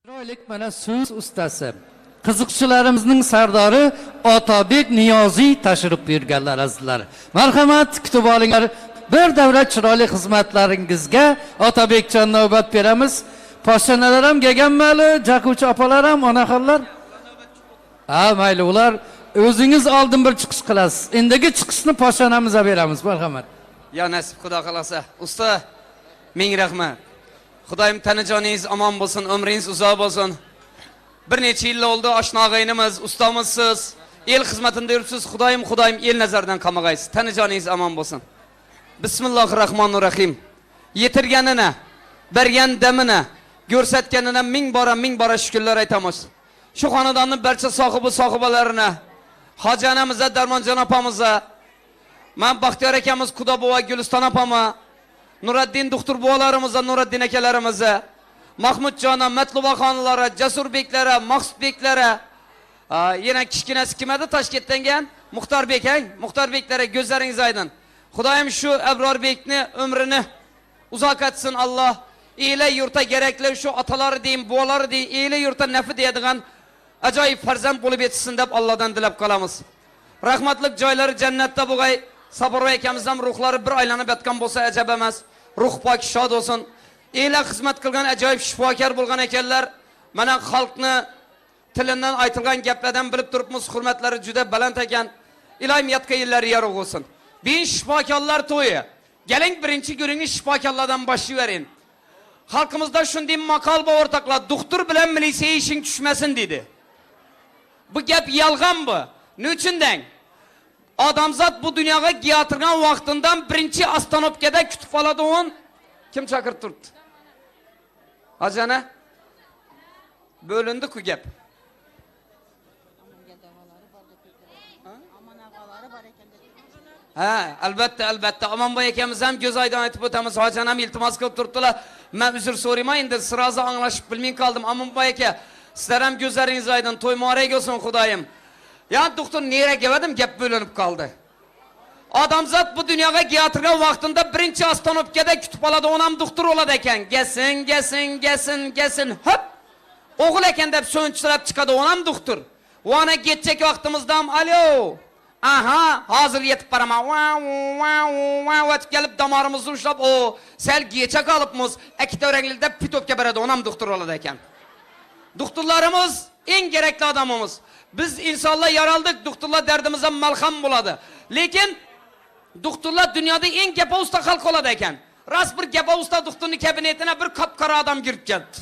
Chiroylik mana so'z ustasi, qiziqchilarimizning sardori Otabek Niyoziy tashrif buyurganlar azizlar. Marhamat, kutib olinglar. Bir davra chiroyli xizmatlaringizga Otabekjon navbat beramiz. Poshshalar ham kelganmali, jaquvchi opalar ham, onaxonlar? Ha, mayli, ular o'zingiz oldin bir chiqish qilasiz. Endigi chiqishni poshshanamizga beramiz. Marhamat. Yo nasib xudo xohlasa. Usta, ming rahmat. Xudoyim tani joningiz omon bo'lsin, umringiz uzoq bo'lsin. Bir necha yil oldi oshna og'aynimiz, ustomizsiz. El xizmatida yuribsiz. Xudoyim, Xudoyim el nazaridan qamag'aysiz. Tani joningiz omon bo'lsin. Bismillahir rohmanir rohim. Yetirganini, bergan damini, ko'rsatganina ming bora ming bora shukrlar aytamiz. Shu xonadonning barcha sohibi sohibalarini, hoji onamizga, Darmonjon opamizga, man Baxtiyor akamiz, Xudo buva Guliston opama, Nuraddin doktor buvalarimizga, Nuraddin akalarimizga, Mahmudjona, Matluba xonimlara, Jasurbeklara, Maqsudbeklara, yana kichkinasi kim edi Toshkentdan kelgan? Muxtorbek, ha? Muxtorbeklara ko'zlaringiz oydin. Xudoyim shu Abrorbekni umrini uzoq etsin Alloh. Ele yurtga kerakli shu otalari deyin, buvalari deyin, ele yurtga nafi deyadigan ajoyib farzand bo'lib yetishsin deb Allohdan tilab qolamiz. Rahmatlik joylari jannatda bo'lg'ay. Saparboy akamiz ham ruhlari bir aylanib yotgan bo'lsa ajab emas. Ruh pok shod bo'lsin. Ele xizmat qilgan ajoyib shifokor bo'lgan ekanlar. Mana xalqni tilidan aytilgan gaplardan bilib turibmiz, hurmatlari juda baland ekan. Iloyim yotgan yillari yorug' bo'lsin. Bugun shifokorlar to'yi. Keling birinchi guringni shifokorlardan boshlayvering. Xalqimizda shunday maqol bor o'rtoqlar, doktor bilan militsiya ishing tushmasin dedi. Bu gap yolg'on bu. Nechun deng? Odamzod bu dunyoga kelatirgan vaqtidan birinchi ostanovkada kutib oladi uni. Kim chaqirib turibdi? Hojana? Bo'lindi ku gap. Ha, albatta, albatta. Omonboy akamiz ham ko'z oydin aytib o'tamiz. Hojana ham iltimos qilib turibdilar. Men uzr so'rayman, endi sirazi anglashib bilmay qoldim. Omonboy aka, sizlar ham ko'zlaringiz oydin, to'y muborak bo'lsin Xudoyim. Ya doktor nera keldim, gap bo'linib qoldi. Odamzod bu dunyoga kelatirgan vaqtida birinchi ostanovkada kutib oladi, onam doktor bo'ladi ekan. Gelsin, gelsin, gelsin, gelsin. Hop! O'g'il ekan deb so'nchilab chiqadi, onam doktor. Vana ketjak vaqtimizda ham alo. Aha, hozir yetib boraman. Va va va o'tib kelib damarimizni ushlab, o, sal kecha qolibmiz. Ikkita o'ranglida pitopga beradi, onam doktor bo'ladi ekan. Doktorlarimiz eng kerakli odamimiz. Biz insonlar yaraldik, doktorlar dardimizga malham bo'ladi. Lekin doktorlar dunyoda eng gapa usta xalq bo'ladi ekan. Rost bir gapa usta doktorning kabinetina bir qop-qora odam kirib keldi.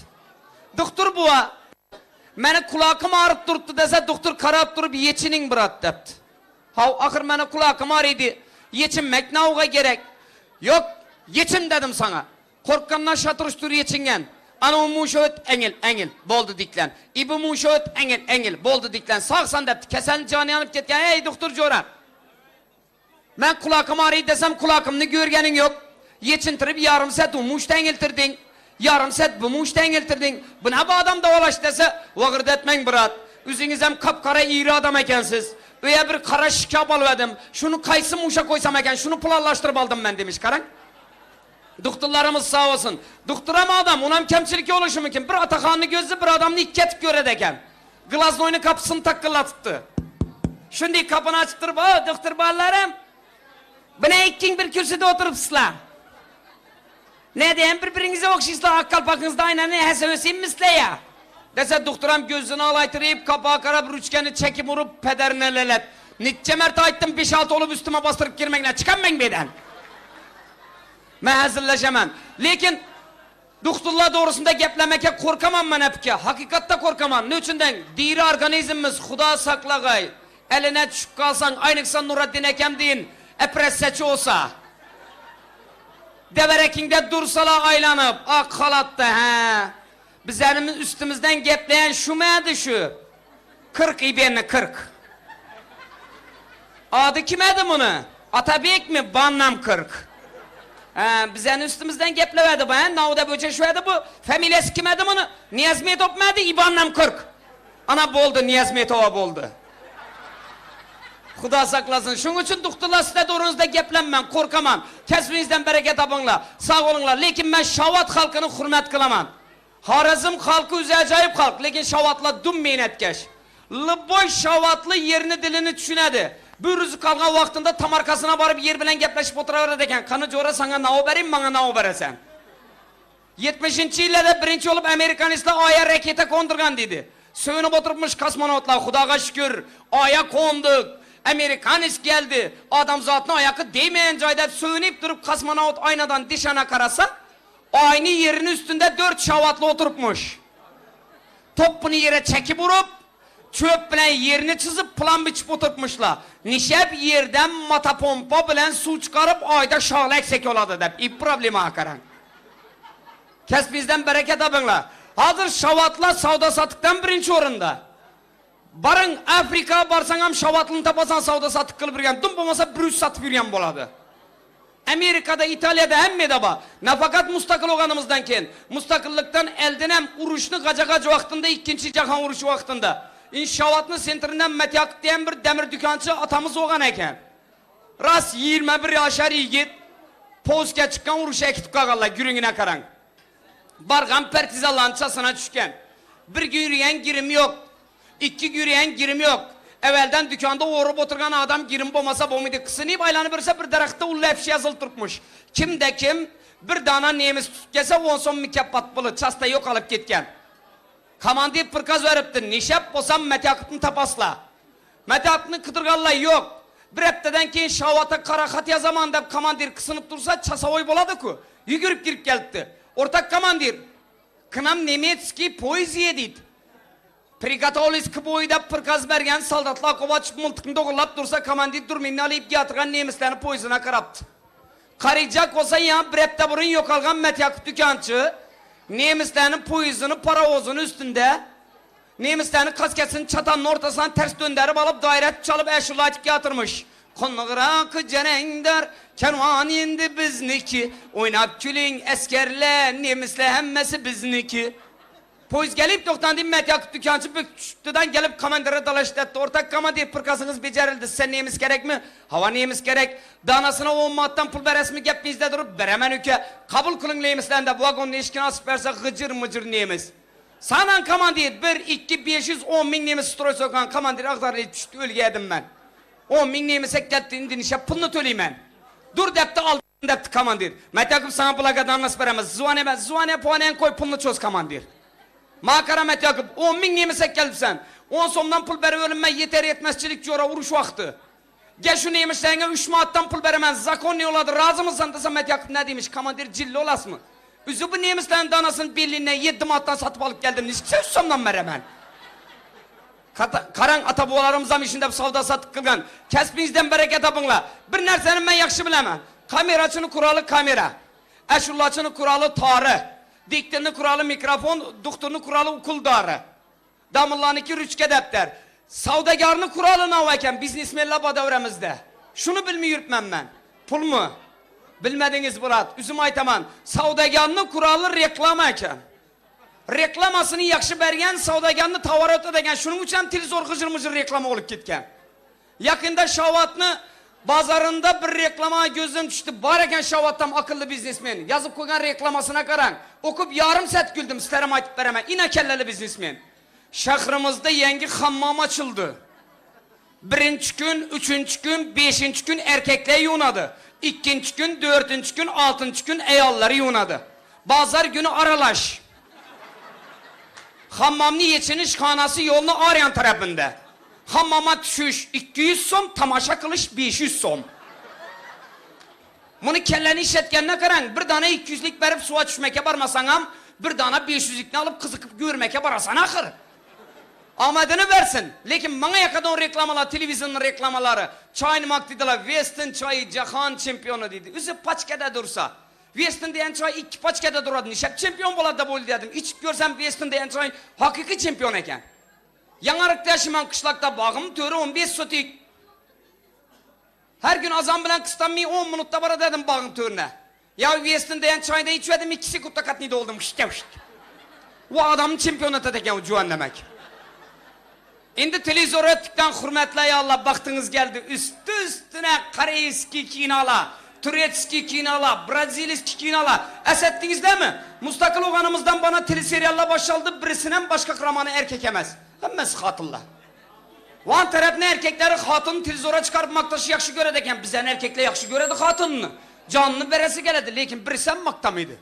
Doktor buva, meni qulog'im og'rib turibdi desa, doktor qarab turib yechining brat debdi. Ha, axir meni qulog'im og'riydi. Yechinmak navga kerak. Yo'q, yechin dedim sana. Qo'rqqandan shatir-shutur yechingan. Ana u musho't engil, engil bo'ldi diklan. Ibi musho't engil, engil bo'ldi diklan. Sog'san debdi. Kasalning joni yonib ketgan. Ey doktor jo'ra. Men qulog'im og'riydi desam, qulog'imni ko'rganing yo'q. Yechintirib yarim soat u mushta engiltirding. Yarim soat bu mushta engiltirding. Buni bu odam davolash desa, vag'irdatmang brat. O'zingiz ham qop-qora iri odam ekansiz. O'ya bir qora shikab olib edim. Shuni qaysi musha qo'ysam ekan, shuni planlashtirib oldim men demiş, qarang. Doktorlarimiz sog' bo'lsin. Doktor ham odam, uni ham kamchiligi bo'lishi mumkin. Bir otaxonni ko'zi bir odamni ikkatib ko'radi ekan. Glaznoyni qapisini taqillatibdi. Shunday qapini ochib turib, "O, doktor bolalarim, buni ikking bir kursida o'tiribsizlar. Ne deyim, bir-biringizga o'xshaysizlar, oq qalpog'ingizda aynani hasavesinmisizlar ya." Desa doktor ham ko'zini olaytirib, qapağa qarab ruchkani chekib urib, padarni lalat. Necha marta aytdim, 5-6 olib ustima bostirib kirmanglar, chiqaman bu yerdan. Men hazillashaman. Lekin doktorlar to'g'risida gaplamaka qo'rqaman men apka. Haqiqatda qo'rqaman. Ne uchun deng? Diri organizmimiz Xudo saqlag'ay. Eline tushib qolsang, ayniqsa Nuraddin akam deyin, operatsiyachi bo'lsa. Devarakingda dursalar aylanib, oq xalatda, ha. Bizlarimiz ustimizdan gaplayan shumadi shu. 40 ibenni 40. Adı kim edi bunu? Atabekmi? Bannam 40. Ha, bizlarni ustimizdan gaplavadi bu, ha? Novda bo'chashuvadi bu. Familiyasi kim edi buni? Niyazmetovmadi? Ibannam 40. Ana bo'ldi, Niyazmetova bo'ldi. Xudo saqlasin. Shuning uchun doktorlar sizlar to'g'ringizda gaplanman, qo'rqaman. Kasbingizdan baraka topinglar, sog' bo'linglar. Lekin men Shovot xalqini hurmat qilaman. Horezm halky özi ajaýyp halk, lekin şawatlar dum meýnetkeş. Lyboý şawatly ýerini dilini düşünedi. Bir rüzük algan wagtynda tam arkasyna baryp ýer bilen gepleşip oturaberedi eken, Kany jora saňa naw berin maňa naw beresen. Ýetmişinji ýyllarda birinji bolup amerikanisler Aýa raketa kondurgan diýdi. Sögünip oturypmyş kosmonawtlar, Hudaga şükür, Aýa konduk, amerikanis geldi, adamzatny aýaky degmeýän jaýda sögünip durup kosmonawt aýnadan dişana karasa, Aýny ýerini üstünde dört şawatly oturypmyş. Topbuny ýere çekip urup, çöp bilen ýerini çyzyp plan biçip oturypmyşlar. Nişep ýerden motopompa bilen suw çykaryp aýda şagla eksek bolady dep. I problema garaň. Kesbizden bereket abyňlar. Hazir şawatlar sawda-satykdan birinji orunda. Baryň Afrika barsaňam şawatlyny tapasaň sawda-satyk kylyp ýürgen, dum bolmasa brüs satyp ýürgen bolady. Amerikada, Italiýada hemmede bar. Nafakat mustakil boganymyzdan keyin, mustakyllykdan eldenem uruşny gaja-gaj wagtynda ikkinçi jahan uruşy wagtynda Inşabatny sentrinden Mätýakup diýen bir demir dükançy atamyz bogan eken. Ras 21 ýaşar ýigit powska çykgan uruşa äkitip gaganlar gürüňine garaň. Bargan partizanlaryň çasyna düşgen. Bir güýrýän girim ýok. Ikki güýrýän girim ýok. Ewelden dükanda orup oturgan adam girim bolmasa bolmady. Kysynyp aýlanyberse bir daragtda uly äpişe ýazylyp durupmyş. Kimde kim bir dana nemis tutup gelse on som mükafat puly çasda ýok alyp gitgen. Komandir prikaz beripdir, Nişep bolsam Mätýakupny tapasla. Mätýakupny kydyrgalla ýok. Bir hepdeden keyin Şawata kara hat ýazaman dep komandir kysynyp dursa çasawoý bolady-ku. Ýügürip girip gelipdi. Ortak komandir, k nam nemetskiý poýez ýedit. Prigotowlis k boýu dep prikaz bergen soldatlar okowa çykyp myltykyny dogurlap dursa komandir durmyny alyp ýatyrgan nemislerni poýezyna garapdy. Karyjak bolsa ýa bir hepde burun ýokalgan Mätýakup dükançy nemislerniň poýezyny parowozyny üstünde nemislerniň kaskesyny çatanyny ortasyndan ters dönderip alyp daýra çalyp äşulla aýtyp ýatyrmyş. Konnygyrak jereňdar, kerwan indi bizniki, oýnap külüň esgerler, nemisler hemmesi bizniki. Poýuz gelip togtandy, Mätýakup dükançy böküşdidan gelip komandire dalaşdy etdi. Ortak komandir, prikazyňyz bejerildi, size nemis gerekmi? Hawa nemis gerek. Danasyna on manatdan pul beresmi gepmizde durup, beremen üke. Kabul kylyň nemislerini-de, wagonyň eşigini açyp berse gyjyr-myjyr nemis. Sanan komandir, bir, ikki, 510 miň nemis stroý sokan komandir agdarylyp düşdi, ölgädim men. On miň nemise gelipdi, indi nişe puluny töleýmen. Dur depdi, aldym depdi komandir. Mätýakup saňa blagodarnost beremiz, zwaniýa ber, zwaniýa puaniýaňy koý puluny çoz komandir. Maňa gara Mätýakup, on miň nemise gelipsen. On somdan pul beriberin men ýeter ýetmezçilik jora uruş wagty. Gel şu nemisleňe üç manatdan pul beremen, zakonnyý bolady, razymysan diýsem Mätýakup nä diýmiş, komandir jilli olasmy? Üzü bu nemisleň danasyny Berlinden ýedi manatdan satyp alyp geldim, niçikse üç somdan beremen. Garaň ata-babalarymyzam işinde sawda-satyk kylgan. Kesbiňizden bereket tapyňla. Bir närseni men ýagşy bilemen. Kameraçyny kuraly kamera. Äşullaçyny kuraly tary. Diktorny kuraly mikrofon, duhturny kuraly ukul dary. Damyllanyky rüçke depder. Sawdagarny kuraly nawa eken biznesmenler bar döwremizde. Şuny bilmi ýürüpmen men. Pulmy? Bilmediňiz brat. Üzüm aýtaman. Sawdagarny kuraly reklama eken. Reklamasyny ýagşy berýän sawdagarny towar ötedi eken. Şunuň üçin hem telewizor gyjyr-myjyr reklama bolup gitgen. Ýakynda Şawatny bazarynda bir reklama gözüm düşdi. Bar eken Şawatdam akylly biznesmen. Ýazyp goýgan reklamasyna garaň. Okyp ýarym sät güldüm. Sizlerem aýtyp beremen. Ine kelleli biznesmen. Şährimizde ýeňgi hammam açyldy. Birinji gün, üçünji gün, beşinji gün erkekler ýuwnady. Ikkinji gün, dördünji gün, altynjy gün aýallar ýuwnady. Bazar güni aralaş. Hammamny ýeçiniş hanasy ýolny arýan tarapynda. Hammama düşüş 200 som, tamaşa kylyş 500 som. Muny kelleni işletgenine garaň, bir dana iki ýüzlik berip suwa düşmeke barmasaňam, bir dana beş ýüzlikni alyp gyzykyp görmeke barasan ahyr. Amadyny bersin. Lekin maňa ýakady o reklamalar, telewizonyň reklamalary. Çaýyny mak diýdiler, Weston çaýy jahan çempiony diýdi. Üzi paçkada dursa. Weston diýen çaý ikki paçkada durady. Nişep çempion bolady-da boldy diýdim. Içip görsem Weston diýen çaý hakyky çempion eken. Ýaňarykda ýaşaýman kyşlakda bagym töri on bes sotik. Her gün azan bilen kysdanmy on minutda baradadym bagyň törüne. Ýa Weston diýen çaýda içmedim ikki sekundda katnyda boldum şşt şşt. Bu adamyň çempionat eken o juwan demek. Indi telewizor ötdükden hürmetli aýallar bagtyňyz geldi üstü üstüne koreýskiý kinala. Turetskiý kinolar, braziliskiý kinolar. Esetdiňizlermi? Mustakil bolganymyzdan bana teleseriallar başaldy, birisinem başga kahramany erkek emes. Hemmesi hatynlar. Wan tarapny erkekleri hatyny telewizora çykaryp maktaşy ýagşy göredi eken. Bizäni erkekler ýagşy göredi hatynyny. Janyny beresi geledi, lekin birisem maktamydy.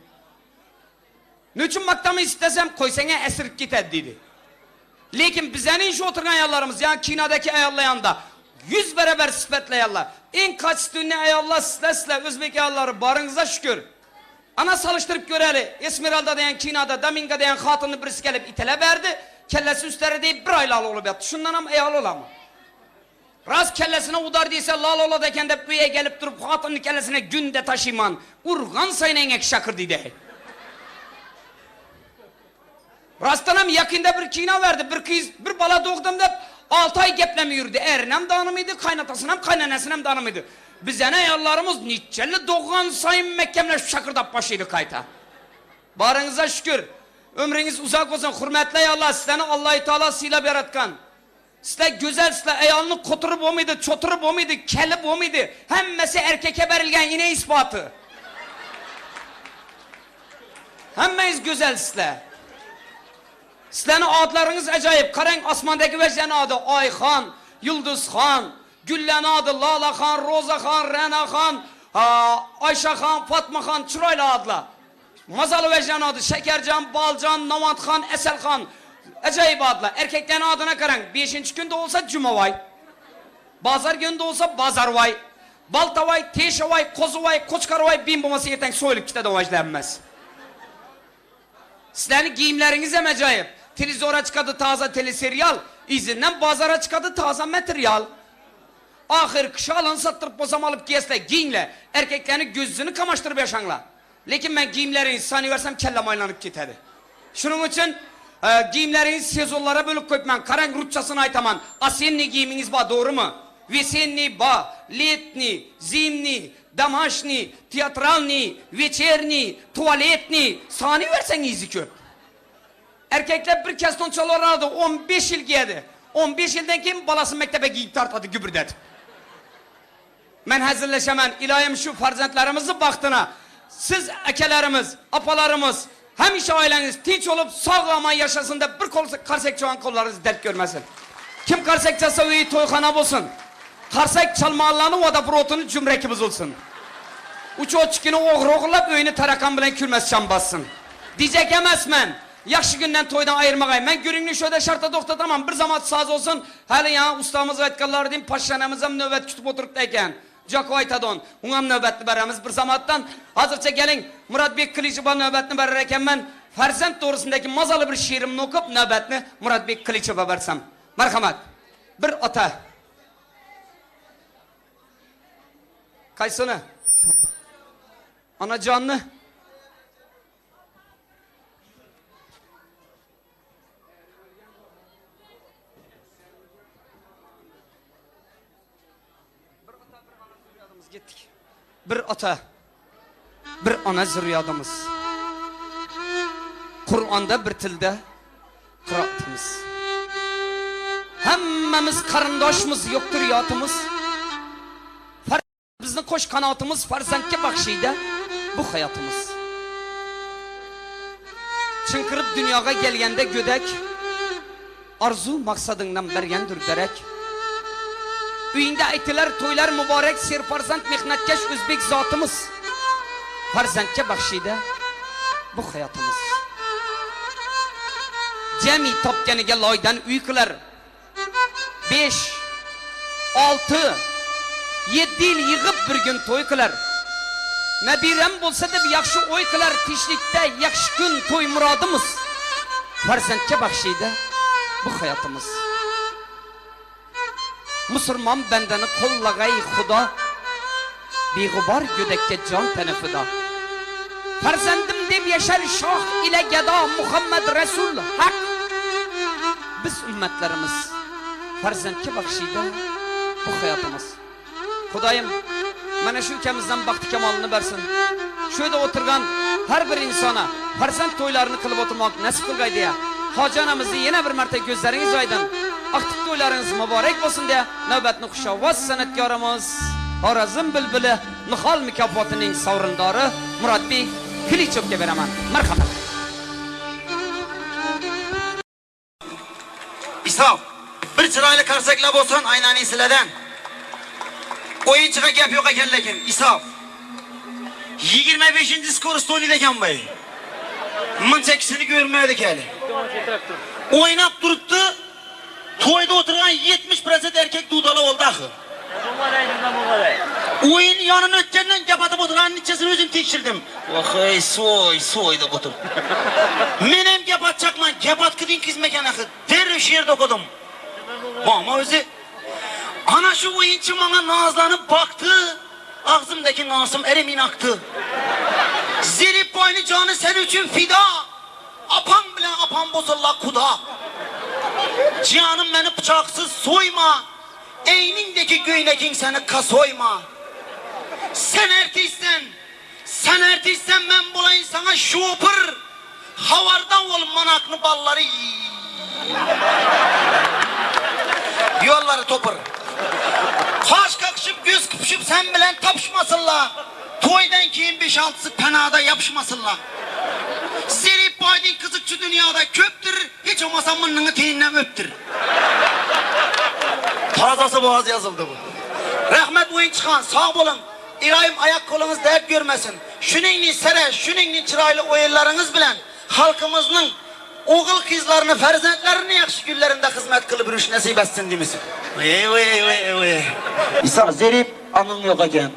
Neçün maktamy istesem, koýsaňa esirip gitedi diýdi. Lekin bizäniň şu oturgan aýallarymyz, ýa kinodaki aýallar ýanynda ýüz bereber sypatly aýallar. Iň kaçestwnyý aýallar sizler-sizler, özbek aýallary, baryňyza şükür. Ana salyşdyryp göreli, Esmeralda diýen kinoda Domingo diýen hatynyny birisi gelip iteläberdi, kellesi üstleri diýip bir aý lal bolup ýatdy. Şundanam aýal bolamy? Ras kellesine udar diýse lal bolady eken dep öýe gelip durup hatynyny kellesine günde taşyman, urgan saýyn eňek şakyr diýdi. Rastdanam ýakynda bir kino berdi, bir gyz bir bala dogdum dep alty aý gepleme ýürdi, ärinem danymydy, kaýnatasynam, kaýnenesinem danymydy. Bizeni aýallarymyz niçeli dogan saýyn mekgemleşip şakyrdap başlydy gaýta. Baryňyza şükür. Ömrüňiz uzak bolsun hurmetli aýallar sizleni Allaýy Taala sylap ýaratgan. Sizler gözel sizler aýalyny kotury bomydy, çotury bomydy, keli bomydy. Hemmesi erkeke berilgen ine ispaty. Hemmeňiz gözel sizler. Sizlerni adlaryňyz ajaýyp. Garaň asmandaky wežleni ady Aýhan, Ýyldyzhan, Gülleni ady Lalahan, Rozahan, Renahan, Aýşahan, Fatmahan çyraýly adlar. Mazaly wežleni ady Şekerjan, Baljan, Nawanthan, Eselhan. Ajaýyp adlar. Erkeklerni adyna garaň. Beşinji gün dogulsa Jumabaý. Bazar gün dogulsa Bazarbaý. Baltabaý, Teşebaý, Kozubaý, Koçkarbaý bin bolmasa erteň soýulyp gitedi o wajlänmez. Sizlerniň geýimleriňizem ajaýyp. Telewizora çykady taza teleserial, yzyndan bazara çykady taza material. Ahyr kişi alany satdyryp bolsam alyp geýesler, geýiňle. Erkeklerni gözüni kamaşdyryp ýaşaňla. Lekin men geýimleriňizi sanybersem kelläm aýlanyp gitedi. Şunuň üçin geýimleriňizi sezonlara bölüp goýupman. Garaň rusçasyny aýtaman. Osenniý geýimiňiz bar dogrymy? Wesenniý ba, letniý, zimniý, domaşniý, teatralnyý, weçerniý, tualetniý, sanyberseň yzy köp. Erkekler bir keston çalar aldy, on beş ýyl geýedi. On beş ýyldan keyin balasyny mekdebe geýip tartady gübürdedip. Men hezilleşemen, ilayim şu farzentlerimizi bagtyna, siz ekelerimiz, apalarymyz, hemişe aileňiz tinç bolup sag aman ýaşasyn dep bir kol karsek çalan kollaryňyz dert görmesin. Kim karsek çalsa öýi toýhana bolsun. Karsek çalmalyny wodoprowodyny jümreki buzulsyn. Uçotçikini ogry ogurlap öýüni tarakan bilen kürmez çam bassyn. Diýjek emes men. Ýagşy günden toýdan aýyrmagaý. Men gürrüňni şöde şarta togtatamam. Bir zamat saz bolsun. Häli ýaňy ustamyz aýtganlary diýim, paşşanamyzam nöbet kütüp oturypdy eken. Jako aýtadon. Oňam nöbetni beremiz bir zamatdan. Hazyrça geliň, Muratbek Kylyjowa nöbetni berer ekenmen. Farzent dogrusyndaky mazaly bir şygrymy okap, nöbetni Muratbek Kylyjowa bersem. Marhamat. Bir ata. Kaýsyny? Anajanny. Bir ata, bir ana zürýadymyz. Kuranda bir tilde kıraatymyz. Hemmemiz karyndaşmyz, ýokdur ýatymyz. Bizni goş kanatymyz farzandga bagşyda bu hayatymyz. Çyňkyryp dünýaga gelgende gödek, Arzuw maksadyňdan bergendir derek. Öýüňde aýtylar toýlar mübarek Serfarzand mehnetkeş özbek zatymyz. Farzandga bagşyda bu hayatymyz. Jemi topganiga loýdan uý kylar. Beş, alty, ýedi ýyl ýygyp bir gün toý kylar. Nebirem bolsa dep ýagşy oý kylar Tişlikde ýagşy gün toý myradymyz. Farzentge bagşyda bu haýatymyz. Musurman bendeni kollagaý Huda, Bigubar gödekge jan teni fida. Farzendim dep ýaşar şah ile geda Muhammed Resul hak. Biz ümmetlerimiz farzentge bagşyda bu haýatymyz. Hudaýym mana şu ülkemizden bagty kemalyny bersin. Şu ýerde oturgan her bir insana farzent toýlaryny kylyp oturmak nesip kylgaý diýä. Hajy anamyzy ýene bir märte gözleriňiz aýdyn. Agtyk toýlaryňyz mübarek bolsun diýä. Nöbetni huşawaz senetkarymyz Horazm bilbili. Nihol mukofotining sovrindori Murodbek Kilichevga beraman. Marhamat. Isof, bir chiroyli qarsaklab bo'lsin aynaning sizlardan. O'yinchiga gap yo'q ekan lekin Isof. 25. skorost o'ynaydi ekan bu. Muncha kishini ko'rmadik hali. O'ynab turibdi. To'yda o'tirgan 70% erkak dudala oldi axir. O'yin yonini o'tgandan gap atib o'tirgan nechasini o'zim tekshirdim. Voy, so'y, so'y deb o'tirdi. Men ham gap atchaqman, gap atqiding qizmakan axir. Derrev shu yerda o'qidim. Mama o'zi ana shu o'yinchi menga nozlanib boqdi. Og'zimdagi nosim erimin aqdi. Zerib boyni joni sen uchun fido. Apang bilan apam bo'lsinlar xudo. Jiyanim meni pichoqsiz so'yma. Eyningdeki göynekin seni kasoyma. Sen ertiysen, sen ertiysen ben bulayım sana şopur. Havardan ol manaklı balları. Yolları topur. Kaş kakışıp göz kıpışıp sen bilen tapışmasınla. Toydan keyin beş altısı penada yapışmasınla. Zerip baydın kızıkçı dünyada köptür. Hiç olmasa mınnını teyinden öptür. Tazası boğaz yazıldı bu. Rahmet oyun çıkan sağ olun. İlayim ayak kolunuz dert görmesin. Şuningni sere, şuningni chiroyli o'yinlaringiz bilan xalqimizning o'g'il qizlarini, farzandlarini yaxshi kunlarida xizmat qilib yurish nasib etsin deymiz. Ey vey vey vey. İsa Zerip anın yo'q ekan.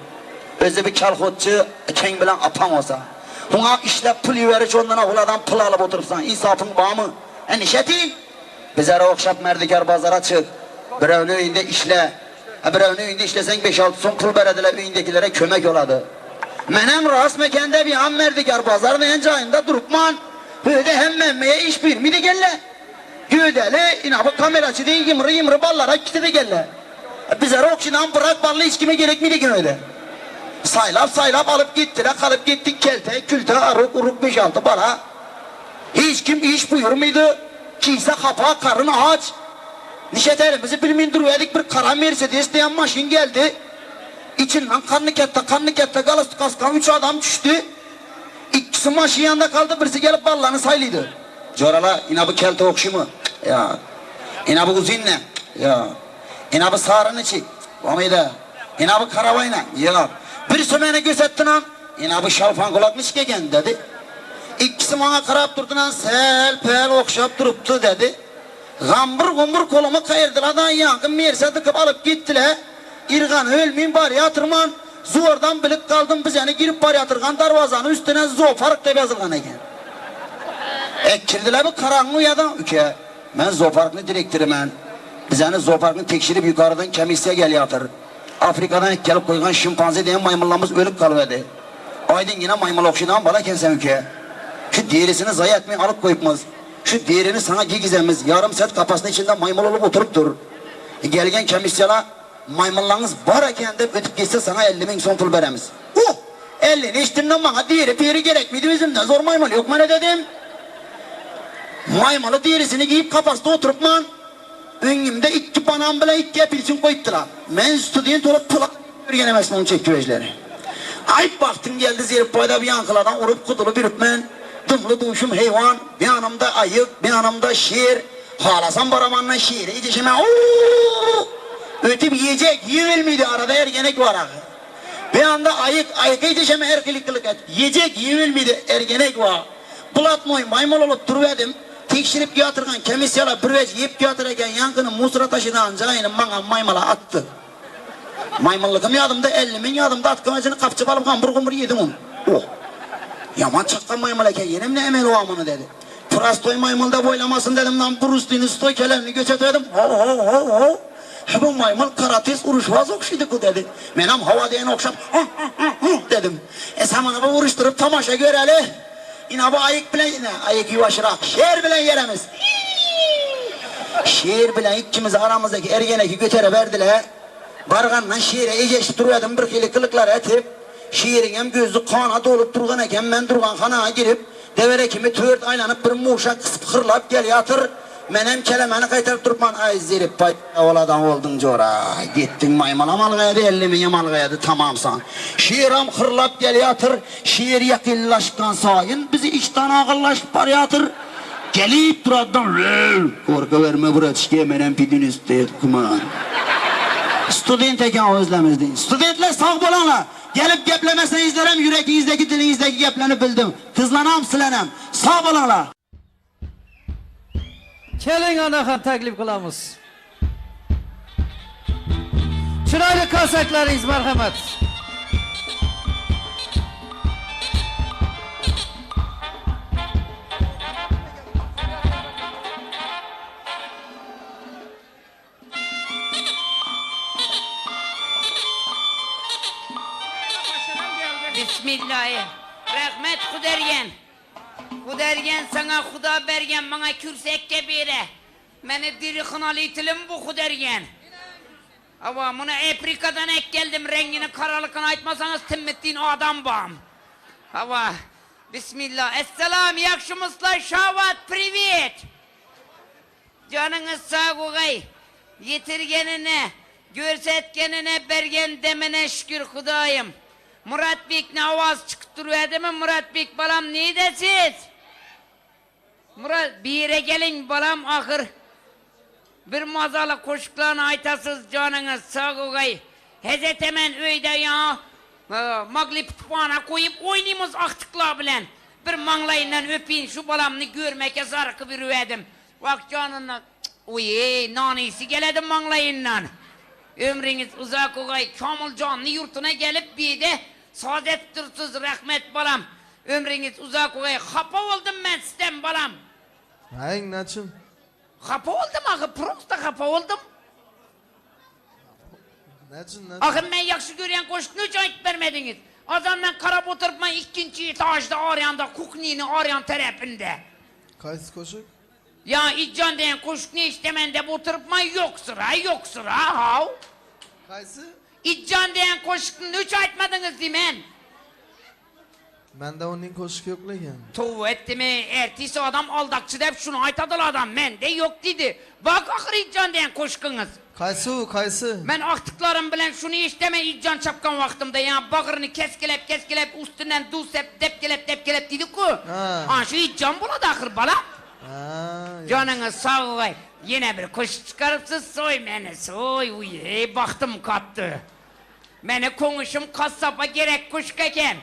O'zi bir kalxotchi akang bilan opang olsa. Bunga ishlab pul yuborish o'rnina ulardan pul olib o'tiribsan. Insofing bormi? E nishating? Bizlara o'xshab mardikor bozorga chiq. Birovni uyida ishla. Ha, birovni uyida ishlasang 5-6 so'm pul beradilar, uyindagilarga ko'mak bo'ladi. Men ham rost mekanda bir ham merdikor bozorni en joyida turibman. Böyle hemmeye iş buyurmaydı gelle. Güdeli, ina bu kameracı değil, yımrı yımrı ballara gitti de gelle. Bize okşidan bırak ballı hiç kime gerekmiydi ki öyle. Saylap saylap alıp gittiler, kalıp gittik kelte, külte, aruk, uruk, 5-6 bala. Hiç kim iş buyurmuydu. Kiyse kapağı, karın aç. Nişet elimizi bilmeyin duruverdik bir kara Mercedes diyen maşin geldi. İçinden kanlı kette, kanlı kette, galas kaskan üç adam düştü. İkisi maşin yanında kaldı, birisi gelip ballarını saylıydı. Corala, ina bu kelte okşu mu? Ya. İna bu uzun ne? Ya. İna bu sarını içi. O muydu? İna bu karavayla. Ya. Birisi beni gözettin an. İna bu şalfan kulakmış gegen dedi. İkisi bana karap durdu lan sel pel okşap duruptu dedi. Gambır gumbur kolumu kayırdılar da yangın merse tıkıp alıp gittiler. İrgan ölmeyin bari yatırman. Zordan bilip kaldım biz yani girip bari yatırgan darvazanın üstüne zoopark diye yazılgan eken. E kirdiler bu karanlığı ya da ülke. Ben zooparkın direktörü ben. Biz yani zooparkını tekşirip yukarıdan kemisiye gel yatır. Afrika'dan gelip koygan şimpanze diyen maymunlarımız ölüp kalıverdi. Aydın yine maymun okşudan bana kensen ülke. Şu diğerisini zayi etmeyi alıp koyupmaz. Şu diğerini sana giygizemiz. Yarım saat kafasının içinde maymun olup oturup dur. E, gelgen kemisyala maymunlarınız var eken de ötüp geçse sana 50 bin son pul veremiz. Uh! 50 içtimden bana diğeri piri gerek miydi bizimden zor maymun yok mu ne dedim. Maymunu diğerisini giyip kafasında oturup man. Öngümde iki banan bile iki apelsin koyuttular. Ben student olup pula öğrenemezsin onun çeküvecileri. Ayıp baktım geldi zerip boyda bir yankılardan urup kudulu bir ben. Dımlı duşum heyvan, bir anımda ayık, bir anımda şiir. Halasam baramanla şiiri içişime ooo! Ötüp yiyecek, yiyebilmiydi arada ergenek var ahı. Bir anda ayık, ayık içişime erkilik kılık et. Yiyecek, yiyebilmiydi ergenek var. Bulatmoy maymun olup duruverdim. Tekşirip yatırgan kemisyala bir vec yiyip yatırırken yankını musra taşıdan cayını bana maymala attı. Maymunlukum yadımda 50 bin yadımda atkım acını kapçıp alıp gambur gumbur yedim onu. Oh! Yaman çakkan maymun eken yenim ne emel o amını dedi. Prostoy maymun da boylamasın dedim lan Bruce Lee'nin stoy kelemini göçetmedim. Ho ho ho ho. Ha bu maymun karates uruşmaz okşuydu bu dedi. Menem hava diyen okşap hı hı hı hı dedim. E sen bana bu vuruşturup tamaşa göreli. İna bu ayık bilen yine ayık yuvaşırak şehir bilen yeremiz. Şehir bilen ikimiz aramızdaki ergeneki götere verdiler. Bargandan şehire iyice duruyordum bir kili kılıklar etip. Şiirin hem gözü kana dolup durgan eken ben durgan kana girip devere kimi tört aylanıp bir muşa kısıp hırlap gel yatır. Menem kelemäni gaýtaryp durupman, Aý, zeripbaý, ol adam bolduň jora. Gitdiň maýmylam algaýady, 50 müňem algaýady, tamamsan. Şiram hyrlap gelýätir, şir ýakynlaşgan saýyn bizi içden agyrlaşyp barýatyr. Gelip duradam, Wöw! Gorkaberme, braçke, menem pidinistiýetman. Student eken özlemizden. Studentler sag boluňlar! Gelip geplemeseňizlerem ýüregiňizdeki diliňizdeki geplerini bildim. Tyzlanam silenem. Sag boluňlar! Keling onaxon taklif qilamiz. Chiroyli qarsaklaringiz marhamat. Bismillahi. Rahmet Hudergen. Hudergen saňa Huda bergen maňa kürsekke bere. Meni diri hynaly tilim bu Hudergen. Awa muny Eprikadan ek geldim reňgini karalykyny aýtmasaňyz timmitdin adam bam. Awa. Bismillah. Esselam ýagşymyzlaý Şawat priwet. Janyňyz sag bogaý. Ýetirgenine, görsetgenine, bergen demine şükür Hudaýym. Muratbek ne owaz çykyp durýadymy Muratbek balam nide siz? Murat bire geliň balam ahyr bir mazaly goşuklaryny aýtasyz janyňyz sag bogaý. Hezetemen öýde ýa magliptpana goýup oýnymyz agtyklar bilen. Bir maňlaýyndan öpin şu balamny görmeke zarkyp ýürüädim. Wah janyndan Oý-eý, nanysy geledi maňlaýyndan. Ömrüňiz uzak ogaý, Kamyljanny ýurtuna gelip bide saz edip dursyz, rahmet balam. Ömrüňiz uzak ogaý, hapa boldum men sizden balam. Aýyň naçyn? Hapa boldum ahy, prosta hapa boldum. Näçün, näçün? Ahy men ýagşy görýän goşgyny üçin aýdyp bermediňiz. Azandan garap oturypman ikkinji etažda arýanda kuhnini arýan tarapynda. Kaýsy goşuk? Ýa Itjan diýen goşgyny eşdemen dep oturypman ýok syra ýok syra haw. Kaýsy? Itjan diýen goşgyny üçin aýtmadyňyz diýmen. Mende onuň goşgy ýok lekin. Toba etdimi ertesi adam aldakçy dep şuny aýtadyl adam mende ýok diýdi. Bak ahyr Itjan diýen goşgyňyz. Kaýsy u kaýsy? Men agtyklarym bilen şuny eşdeme Itjan çapkan wagtymda ýa bagryny keskelep keskelep ustinden duz sep depkelep depkelep diýdiku. Ha. Ana şu Itjan bolady ahyr balam. Ha. Janyňyz sag bolay. Ýene bir goşgy çykarypsyz soý meni soý uýeý bagtym katdy. Meni koňuşym kassapa gerek kuşk eken.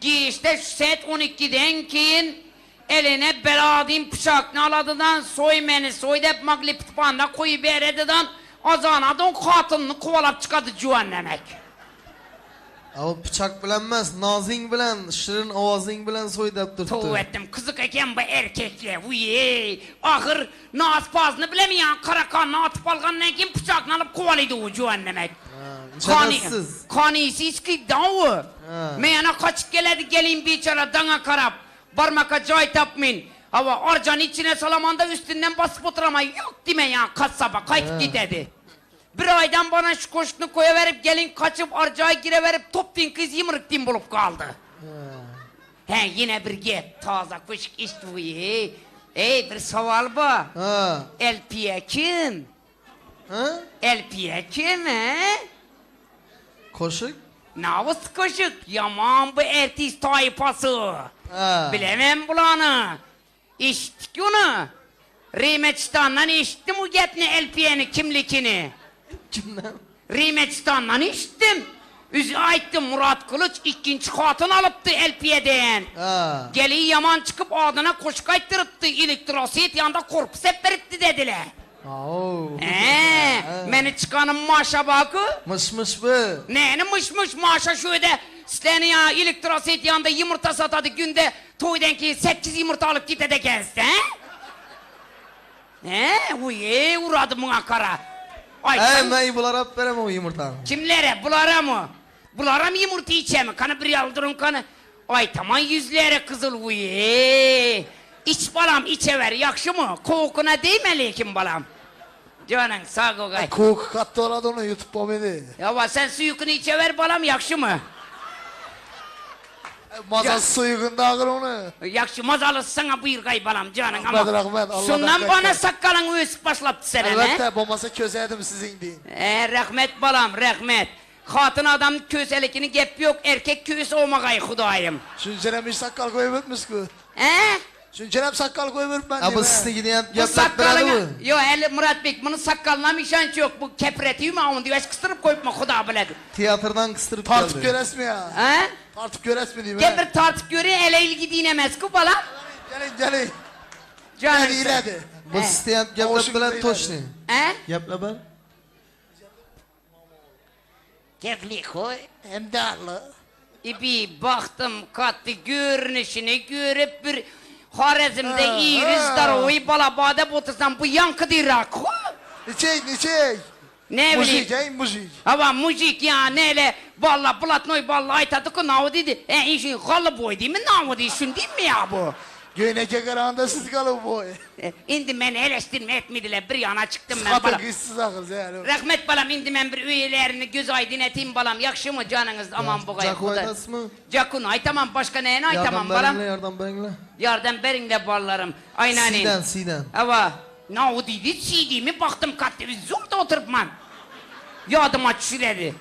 Giçde şu set on ikiden keyin eline beladin pyçakny aladydan soý meni soý dep magliptpanda koýup beredidan azanadon hatynyny kowalap çykady juwan demek. A o pyçak bilen emas, nazyň bilen, şirin owazyň bilen soý dep durupdy. Toba etdim kyzyk eken bu erkekle wiýeý ahyr naz-pazyny bilemeýän karakanyny atyp algandan keyin pyçakny alyp kowalydy o juwan demek. Şerefsiz. Kanisiski daw. Mena kaçyp geledi gelin biçara daňa karap. Barmaka jaý tapmyn. Hawa arjany içine salamanda üstünden basyp oturama ýok diýme ýa kassaba gaýtyp gidedi. Bir aýdan bana şu goşgyny goýawerip gelin kaçyp arjaý girewerip top diň gyz ýymryk diň bolup galdy. Hä ýene bir gep taza köşk eşitip eý bir sowal ba. Elpiýe kim? Hä? Elpiýe kim, hä? Koşuk? Nawys koşuk, ýaman bu ertis taýpasy. Hä. Bilemem bulany. Eşitdik ony. Rimeçistandan eşitdim bu gepni Elpiýeni kimlikini. Kimden? Rimeçistandan eşitdim. Üzi aýtdy Murat Gylyç ikkinçi hatyn alypdy Elpiýeden. Hä. Geli ýaman çykyp adyna koşuk aýtdyrypdy, elektroset ýanda korpus epdiripdi dediler. Aw. Hä, meni çykanym Maşa baku. Myş-myş bu. Näni myş-myş, Maşa şu öýde sizleni ýa elektroset ýanda ýumurta satady günde toýdan keýin sekiz ýumurta alyp gitedi ekensiz, hä? Hä, uý-eý, urady muňa kara. Äý, Aýtsaň. men bulara alyp berem o ýumurtany. Kimlere, bularamy? Bularam ýumurta içemi? Kany bir ýaly duruň kany. Aýtaman ýüzleri gyzyl wiý. Iç balam içewer ýagşymy? Kowkuna degme lekin balam. Janyň sag bogaý. Kowky katda bolady ony ýutup bolmady. Hawa sen suýukyny içewer balam ýagşymy? Mazasy soýugynda agyr ony. Ýagşy mazalysy saňa buýurgaý balam janyň aman. Rahmet rahmet Alladan Şundan gaýtgyn. bana sakgalyň ösüp başlapdy senem he. Elbetde bolmasa köserdim siziň deýin. He rahmet balam rahmet. Hatyn adam köselikini gep ýok erkek kös omagaý hudaýym. Şunçaram iş sakgal goýberipmisku. He? Şunçaram sakgal goýberipmen A bu diýme. siziňkini hem Bu gepläp sakgalyňa bereli bu. Ýok häli Myratbek muny sakgalynam işanç ýok bu kepretimi awn diýip kysdyryp goýupmy huda biledi. Teatrdan kysdyryp Tartyp geldi. göresmi ýa? He? Tartyp göresmi diýme. Gel bir tartyp göreýin ele ilgi diýnemezku balam. Geliň geliň. Janyň Gel sag. iledi. Bu sizi hem gepläp bereli toçny. He? Geple ber. Gepli-koý. Hem dagly. Ibi bagtym katdy görnüşini görüp bir Horezmde iri zdarowyý bala badap otursam bu ýaňky dyrak-how. Niçik niçik? Ne bileyim. Mujik eý mujik. Hawa mujik ýa nele balla blatnoý balla aýtadyku nawy diýdi. E işi galyboý diými nawy diý şun diými ýa bu. Göýneke garanda siz galyboý. Indi meni eleşdirme etmediler bir ýana çykdym men Hatyn balam. gyzsyz ahyr zährim. Rahmet balam indi men bir öýelerini göz aýdyn eteyim balam ýagşymy janyňyz aman bogaý Jaku hudaý. aýtasmy? Jakuny aýtamam başga näni Ýardam aýtamam balam. beriňle ýardam beriňle. Ýardam beriňle ballarym. Aýnanin. Siden siden. Hawa. Nawy diýdi CD-mi bakdym katda zurda oturypman. Ýadyma düşüredi.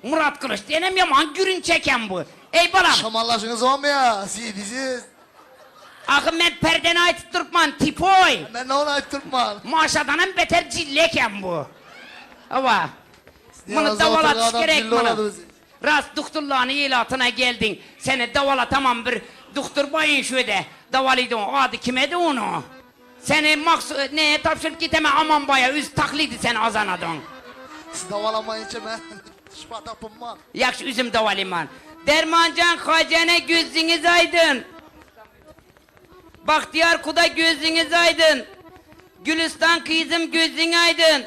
Murat Gylyç diýenem ýaman gürünç eken bu. Eý balam. Şamallaşyňyz bolmaýa CD-siz. Ahy men perdeni aýtyp durupman tipoý. Men ony aýtyp durupman. Maşadanam beter jilli eken bu. Hawa. Muny dawalatyş gerek muny. Rast duhtullany ilatyna geldiň. Seni dawalatamam bir duhtur baýyn şöde. Dawalydy o ady kimedi onu. Seni maksu neye tabşyryp giteme Amanbaýa öz taklydy sen azanadyň. Siz dawalamaýynça men şypa tapynman. Ýagşy üzüm dawalyman. Dermanjan Hajyene gözüňiz aýdyn. Bagtyýar kuda gözüňiz aýdyn. Gülüstan kyzym gözüň aýdyn.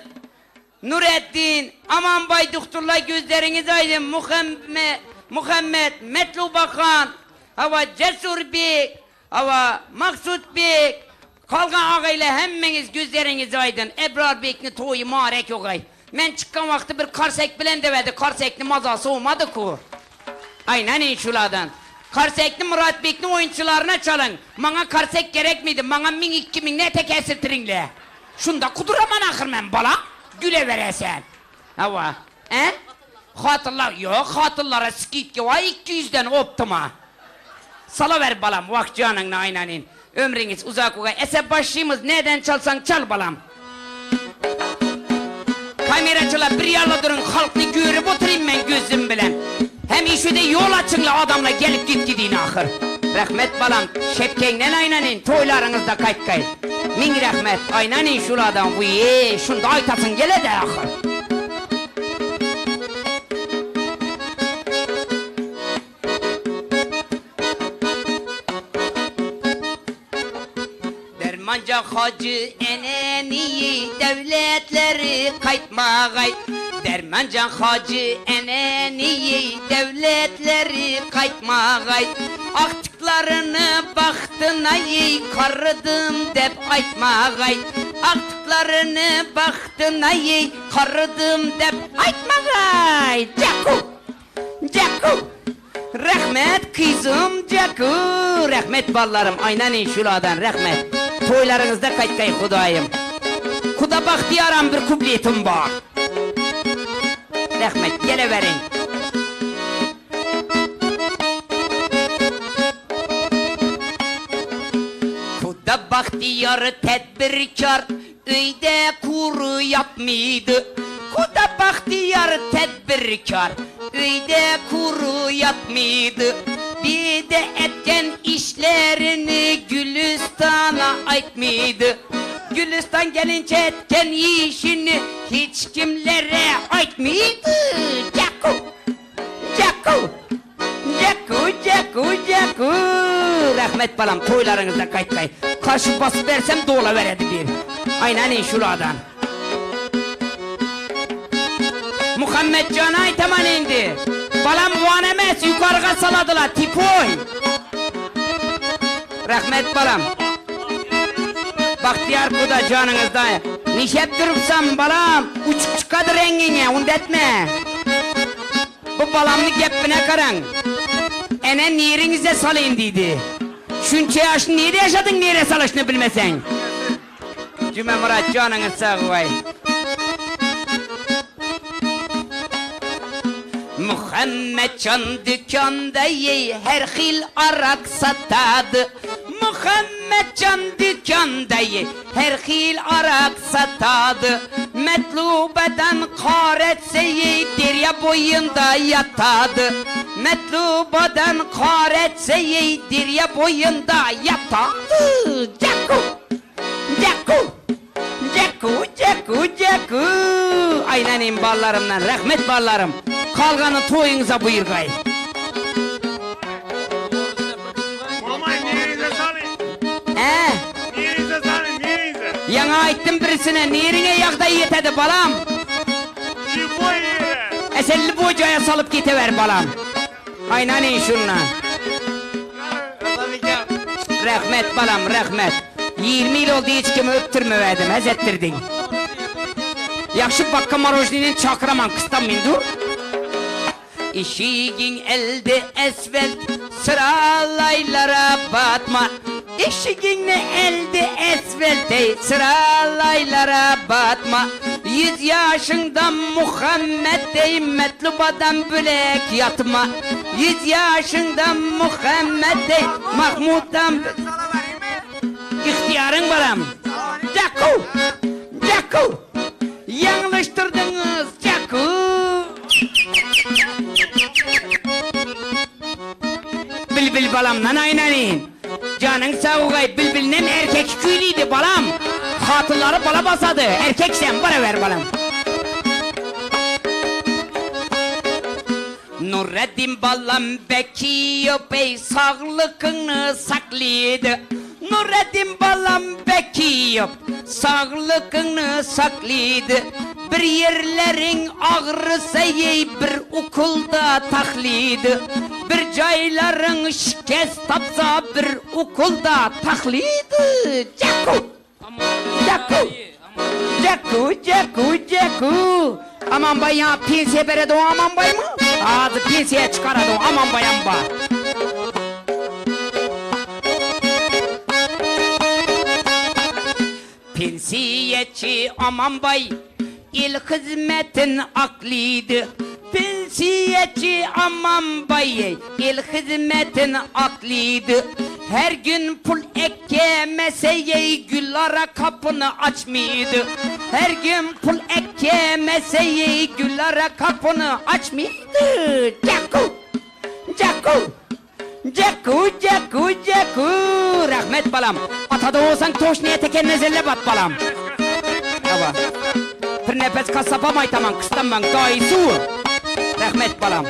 Nureddin, Amanbaý duhturlar gözleriňiz aýdyn. Muhemme, Muhammet, Metlubahan, hawa Jesurbek, hawa Maksutbek, kalgan agaylar hemmeňiz gözleriňiz aýdyn. Ebrarbekni toýy marek ogaý. Men çykgan wagty bir karsek bilen dewedi, karsekni mazasy olmady ku. Aýnany şuladan. Karsekni Muratbekni oýunçylaryna çalyň. Maňa karsek gerekmidi, maňa miň 2000 ne tek esirtiriňle. Şunda kuduraman ahyr men bala, güleweresen. Hawa. E? Hatynlar, ýok, hatynlara skidka bar 200-den optuma. Salawer balam, wah janyňny aýnanin. Ömrüňiz uzak oga. Ese başymyz neden çalsaň çal balam. Kameraçylar bir ýerle duruň, halkny görüp oturayım men gözüm bilen. Hem işide ýol açyňla adamla gelip git gidin ahyr. Rahmet balam, şepkeňden aýnanin, toýlaryňyzda gaýtgaý. Miň rahmet, aýnanin şuladan, wiý, şunda aýtasyň geledi ahyr. Dermanca hacı eneni devletleri kaytmagay Dermanca hacı eneni devletleri kaytmagay Aktıklarını bahtına karıdım dep aytmagay Aktıklarını bahtına karıdım dep aytmagay Caku! Caku! Rahmet kızım Caku! Rahmet ballarım aynanin şuladan rahmet. Toylarınızda kaytkay hudayım. Kuda bahtiyaram bir kubletim var. Rahmet geleverin. Kuda bahtiyar tedbirkar Öyde kuru yapmıydı. Kuda bahtiyar tedbirkar Öyde kuru yapmıydı. Bir de etken işlerini Gülistan'a aytmıydı. Gülistan gelince etken işini hiç kimlere aytmıydı. Caku! Caku! Caku, caku, caku! Rahmet balam toylarınızda kaytkay. Karşı basıp versem dola veredi bir. Aynen şuradan. Muhammed Can aytaman indi. Balam van emes yukarıga saladılar tipoy. Rahmet balam. Bahtiyar kuda canınızda. Nişep durupsam balam. Uçuk çıkadır rengine undetme. Bu balamny gepine karaň. Ene neriňize salaýyn diýdi. Şunça ýaşyny nirde ýaşadyň nirä salyşyny bilmeseň. Jumamyrat janyňyz sag goý. Muhammetjan dükanda ýeý her hil arak satady. Muhammetjan dükanda ýeý her hil arak satady. Metlubadan kar etse ýeý derýa boýunda ýatady. Metlubadan kar etse ýeý derýa boýunda ýatady. Jakku! Jakku! Jakku, jakku, jakku! Aýlanym ballarymdan, rahmet ballarym. Kalgany toýuňyza buýurgaý. Mamay neriňize salyň? Ä? Neriňize salyň, neriňize? Ýaňy aýtdym birisine, neriňe ýagdaý ýetedi, balam? Lýuboý ýere. Ä sen lýuboý jaýa salyp gitewer, balam. Aýnanyň şunda. Rahmet balam, rahmet. 20 ýyl oldy hiç kimi öpdürmewädim, hez etdirdiň. Ýagşy bakka marožnyny çakyraman, kysdanmyn dur. Işigiň elde esfelt, syralaýlara batma. Işigiňde elde esfelt, eý, syralaýlara batma. Ýüz ýaşyňda Muhammet deý metlubadan bölek ýatma. Ýüz ýaşyňda Muhammet deý Mahmutdan Ygtyýaryň balam. Jakku! Jakku! Ýalňyşdyrdyňyz, Jakku! Bilbil balamdan aýnanyn. Janyň sag bogaý, bilbilinem erkek küýlidi, balam. Hatynlary bala basady, erkek sen, barawer, balam. Nureddin balam Bekiýew saglykyňy saklydy. Nureddin balam Bekiýew saglykyňy saklydy. Bir ýerleriň agrysa eý bir ukulda tahlydy. Bir jaýlaryň şikes tapsa bir ukulda tahlydy. Jakku! Jakku! Jakku, Jakku, Jakku! Amanbaý ýa pensiýa beredi o Amanbaýmy? Azy pensiýa çykarady o Amanbaýam bar. Pensiýaçy Amanbaý il hyzmatyn aklydy. Pensiýaçy Amanbaý il hyzmatyn aklydy. Her gün pul ekemese ýeý Gülara kapyny açmydy. Her gün pul ekemese ýeý Gülara kapyny açmydy. Jakku! Jakku! Jakku jakku jakku Rahmet balam Atada bolsaň toşny eteken nezelle bat balam Hawa Pirnepes kassapam aýtaman kystanmaň daýysy Rahmet balam.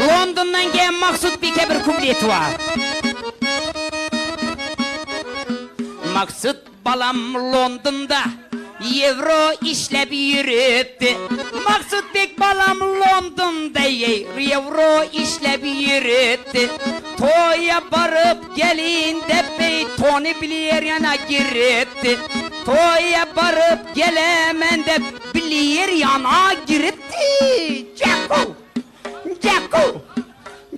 Londondan gelen Maksut bike bir kubleti bar. Maksut Balam Londonda ýewro işläp ýörüpdi. Maksutbek balam Londonda ýewro işläp ýörüpdi. Toýa baryp gelin depbeý Tony Bleýer ýana giripdi. Toýa baryp gelemen dep Bleýer ýana giripdi. Jakku! Jakku!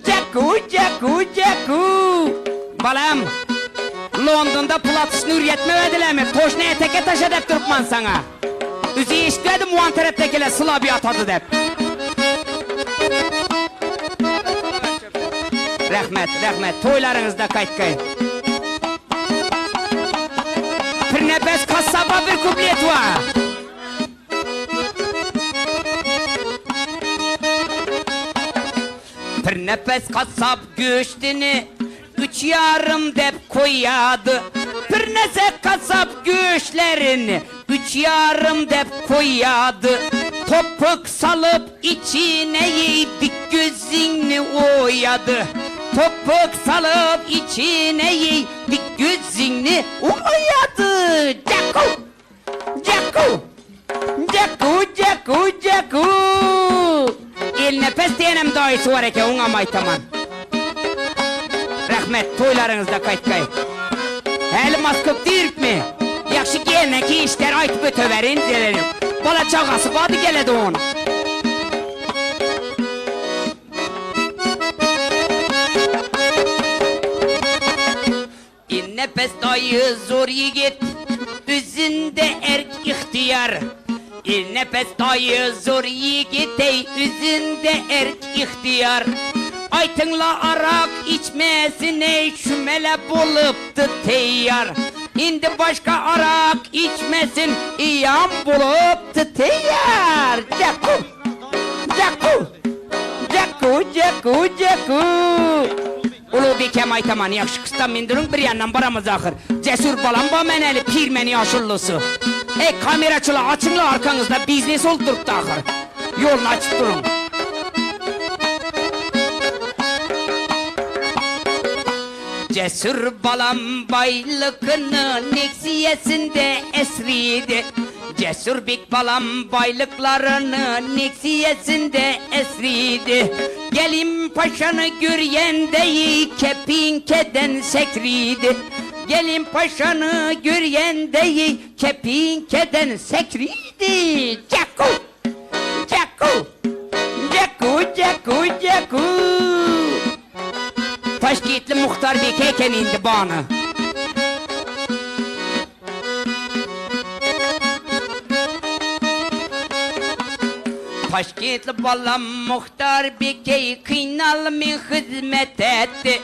Jakku, Jakku, Jakku! Balam, Londonda pul atyşyny ürýetmewedilämi? Toşny eteke taşa dep durupman saňa. Üzi eşitmedim wan tarepdekiler Sylap ýatady dep. Rahmet, rahmet, toýlaryňyzda gaýtgaý. Pirnepes kassaba bir kuplet bar. Pirnepes gassap göçdüni üç ýarym dep koýýady. Pirnese gassap göçlerini üç ýarym dep koýýady. Topuk salyp içine ýeý dik gözüňni oýady. Topuk salyp içine ýeý dik gözüňni oýady. Jakku! Jakku! Jakku, Jakku, Jakku! Elnepes diýenem daýysy bar eken, oňam aýtaman. Rahmet, toýlaryňyzda gaýtgaý. Häli Moskowda ýörüpmi? Ýagşy gelneki işleri aýtyp öteberin diýelim. Bala çagasy bardy geledi on. Nefes daýy zor ýigit, Üzünde erk ihtiyar. Nefes daýy zor ýigit eý, Üzünde erk ihtiyar. Aýtyňla arak içmesin eý, Şümele bolupdy teýýar. Indi başga arak içmesin, Ýam bolupdy teýýar. Jaku! Jaku! Jaku, jaku, jaku! Ulug bikäm aýtaman, ýagşy kystam mindirin, bir ýandan baramyz ahyr. Jesur balam ba men äli pirmen ýaşullysy. Eý, kameraçylar, açyňla arkaňyzda biznes bolup durupdy ahyr. Ýoluny açyp duruň. Cesur balam baýlykyny neksiýesinde esridi. Cesur bek balam baýlyklaryny neksiýesinde esridi. Gelim paşany görýändeýi kepiňkeden sekridi. Gelim paşany görýändeýi kepiňkeden sekridi. Jaku! Jaku! Jaku, jaku, jaku! Taşkentli Muhtar beke eken indi bany. Taşkentli balam Muhtar bekey kynalmy hyzmet etdi.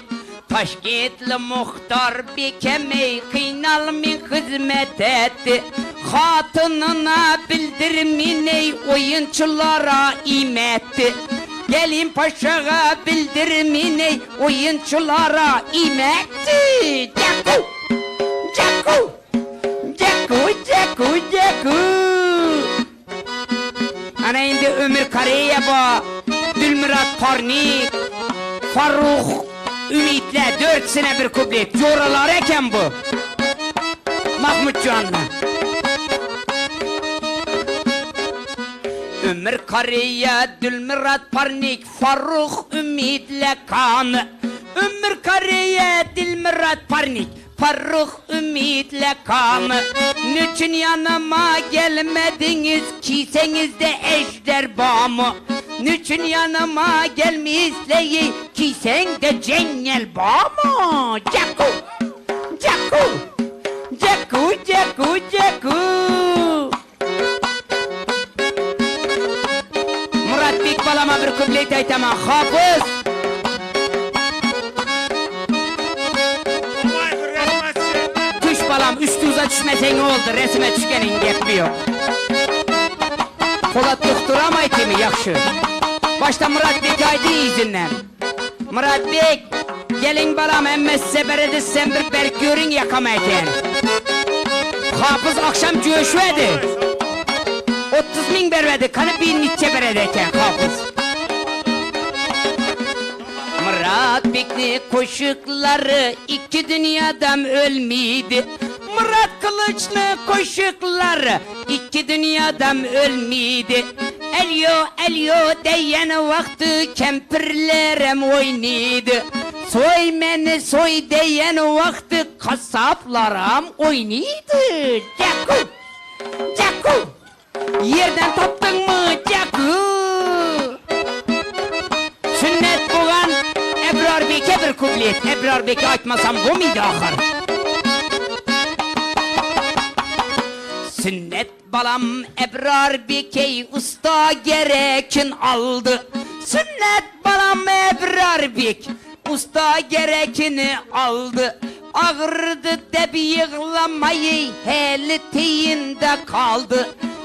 Taşkentli Muhtar bekemey kynalmy hyzmet etdi. Hatynyna bildirminey oýunçylara im etdi. Gelin paşaga bildirminey oýunçylara im etdi. Jaku! Jaku! Jaku, jaku, jaku! Ana indi Ömür Koreýa ba, Dülmyrat Parnik, Farruh Ümitle dörtsine bir kuplet. Joralary eken bu. Mahmutjanly. Ömür Koreýa, Dülmyrat Parnik, Farruh Ümitle kan. Ömür Koreýa, Dilmyrat Parnik, Farruh Ümitle kan. Niçin ýanyma gelmediňiz, kiseňizde ejder bamy? Niçin ýanyma gelmisleý, kiseňde jeňňel bamy? Jaku! Jaku! Jaku, jaku, jaku! Muratbek balama bir kuplet aýtaman, hapyz! Mamay bir resme çek. Düş balam, üstüňize düşmeseň oldy, resime düşgeniň gepi ýok. Polat doktoram aýtdymy, ýagşy. Başda Muratbek aýdy yzyndan. Muratbek, geliň balam, hemme size beredi, sen bir berk görüň ýakama eken. Hapyz agşam jöşübedi. 30 miň bermedi, kany bir niçe beredi eken hapyz. Myrat bekni koşuklary iki dünýadam ölmidi. Myrat Kylyçny koşuklary iki dünýadam ölmidi. Elýo, elýo diýen wagty kempirlerem oýnydy. Soý meni soý diýen wagty kassaplaram oýnydy. Jaku! Jaku! Ýerden tapdyňmy Jaku? Sünnet bogan Ebrar beke bir kuplet. Ebrar beke aýtmasam bomydy ahyr. Sünnet balam Ebrar bekey usta gerekin aldy. Sünnet balam Ebrar bek usta gerekini aldy. Agyrdy dep ýyglamaýy häli teýinde kaldy.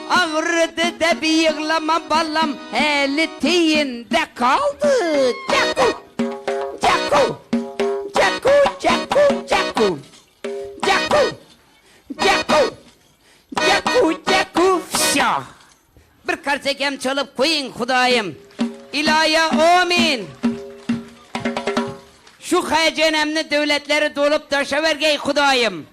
Agyrdy dep ýyglama balam häli teýinde kaldy. Jaku! Jaku! Jaku, jaku, jaku! Jaku! Jaku! Jaku, jaku, wsýo! Bir karsekem çalyp goýuň Hudaýym. Ilaýa Omyn! Şu haýjenemni döwletleri dolup daşabergeý Hudaýym.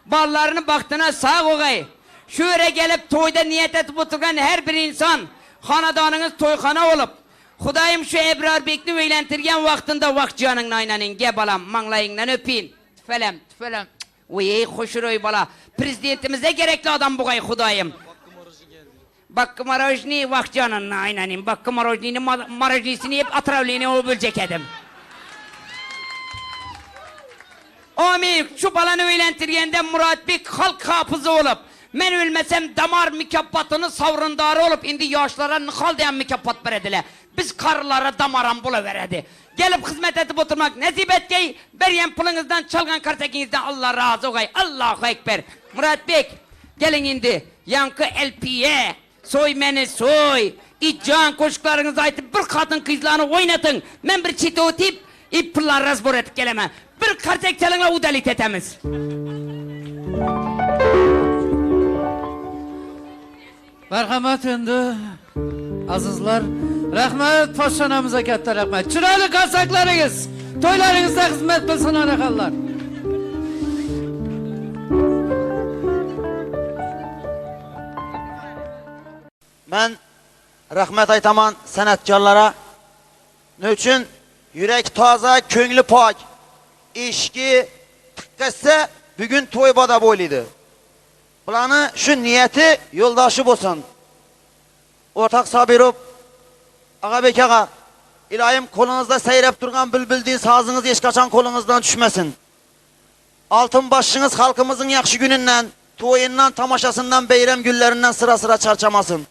Ballaryny bagtyna sag gogaý. Şu ýere gelip toýda niýet etip oturgan her bir insan hanadanyňyz toýhana bolup, Hudaýym şu Ebrarbekni öýlentirgen wagtynda wah janyňny aýnanyň ge balam maňlaýyňdan öpin. Tüfelem, tüfelem. Weý hoşroý bala. Prezidentimize gerekli adam bugaý Hudaýym. Bakky marojnyý wah janyna aýnanym bakky marojnyny marojnysyny iýip otrawleniýe bolup öljek edim. Amin şu balany öýlentirgende Muratbek halk hapyzy bolup men ölmesem damar mükaffatyny sawryndary bolup indi ýaşlara nyhal diýen mükafat beredile biz karylara damaram bolaweredi. Gelip hyzmat edip oturmak nesip etgeý berýän puluňyzdan çalgan kartekiňizden Alla razy bogaý Allahu ekber Muratbek geliň indi ýaňky LPE soý meni soý itjan goşgylaryňyzy aýtyp bir kadyn kyzlany oýnatyň men bir çete otip i pullary razbor edip gelemen bir kartek çalyňla udalit etemiz. Marhamat endi azizlar. Rahmat poshshanamizga katta rahmat. Chiroyli qarsaklaringiz to'ylaringizda xizmat qilsin onaxonlar. Men rahmat aytaman san'atkorlara. Ne uchun? Yurak toza, ko'ngli pok. Eshigi tiqqatsa, bugun to'y boda bo'ylaydi. Bularni shu niyati yo'ldoshi bo'lsin. O'rtoq Sobirov, Ag'abek ag'a, iloyim qo'lingizda sayrab turgan bulbuldek sozingiz hech qachon qo'lingizdan tushmasin. Oltin boshingiz xalqimizning yaxshi kunidan, to'yindan, tomoshasidan, bayram kunlaridan sira-sira charchamasin.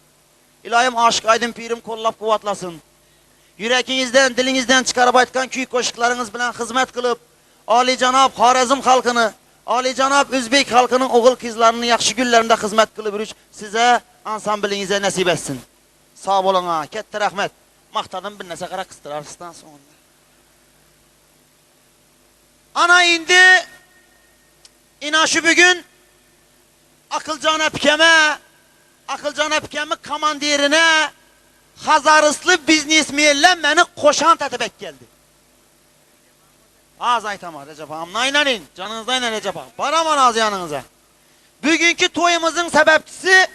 Iloyim Oshiq Aydin pirim qo'llab quvvatlasin. Yuragingizdan, dilingizdan chiqarib aytgan kuy qo'shiqlaringiz bilan xizmat qilib, oliyjanob Xorazm xalqini, oliyjanob o'zbek xalqining o'g'il qizlarini yaxshi kunlarida xizmat qilib yurish size ansamblingizga nasib etsin. Sog' bo'ling, ha, katta rahmat. Maqtadim bir narsa qara qistirarsizdan so'ng. Ana indi ina shu bugun Aqljon apkama, Aqljon apkamni komandirine Xazarisli biznesmenlar meni qo'shan tatib keldi. Az aytaman Recep ağam, aynanin, canınızda aynan Recep ağam. Baraman az yanınıza. Bugünkü toyumuzun sebepçisi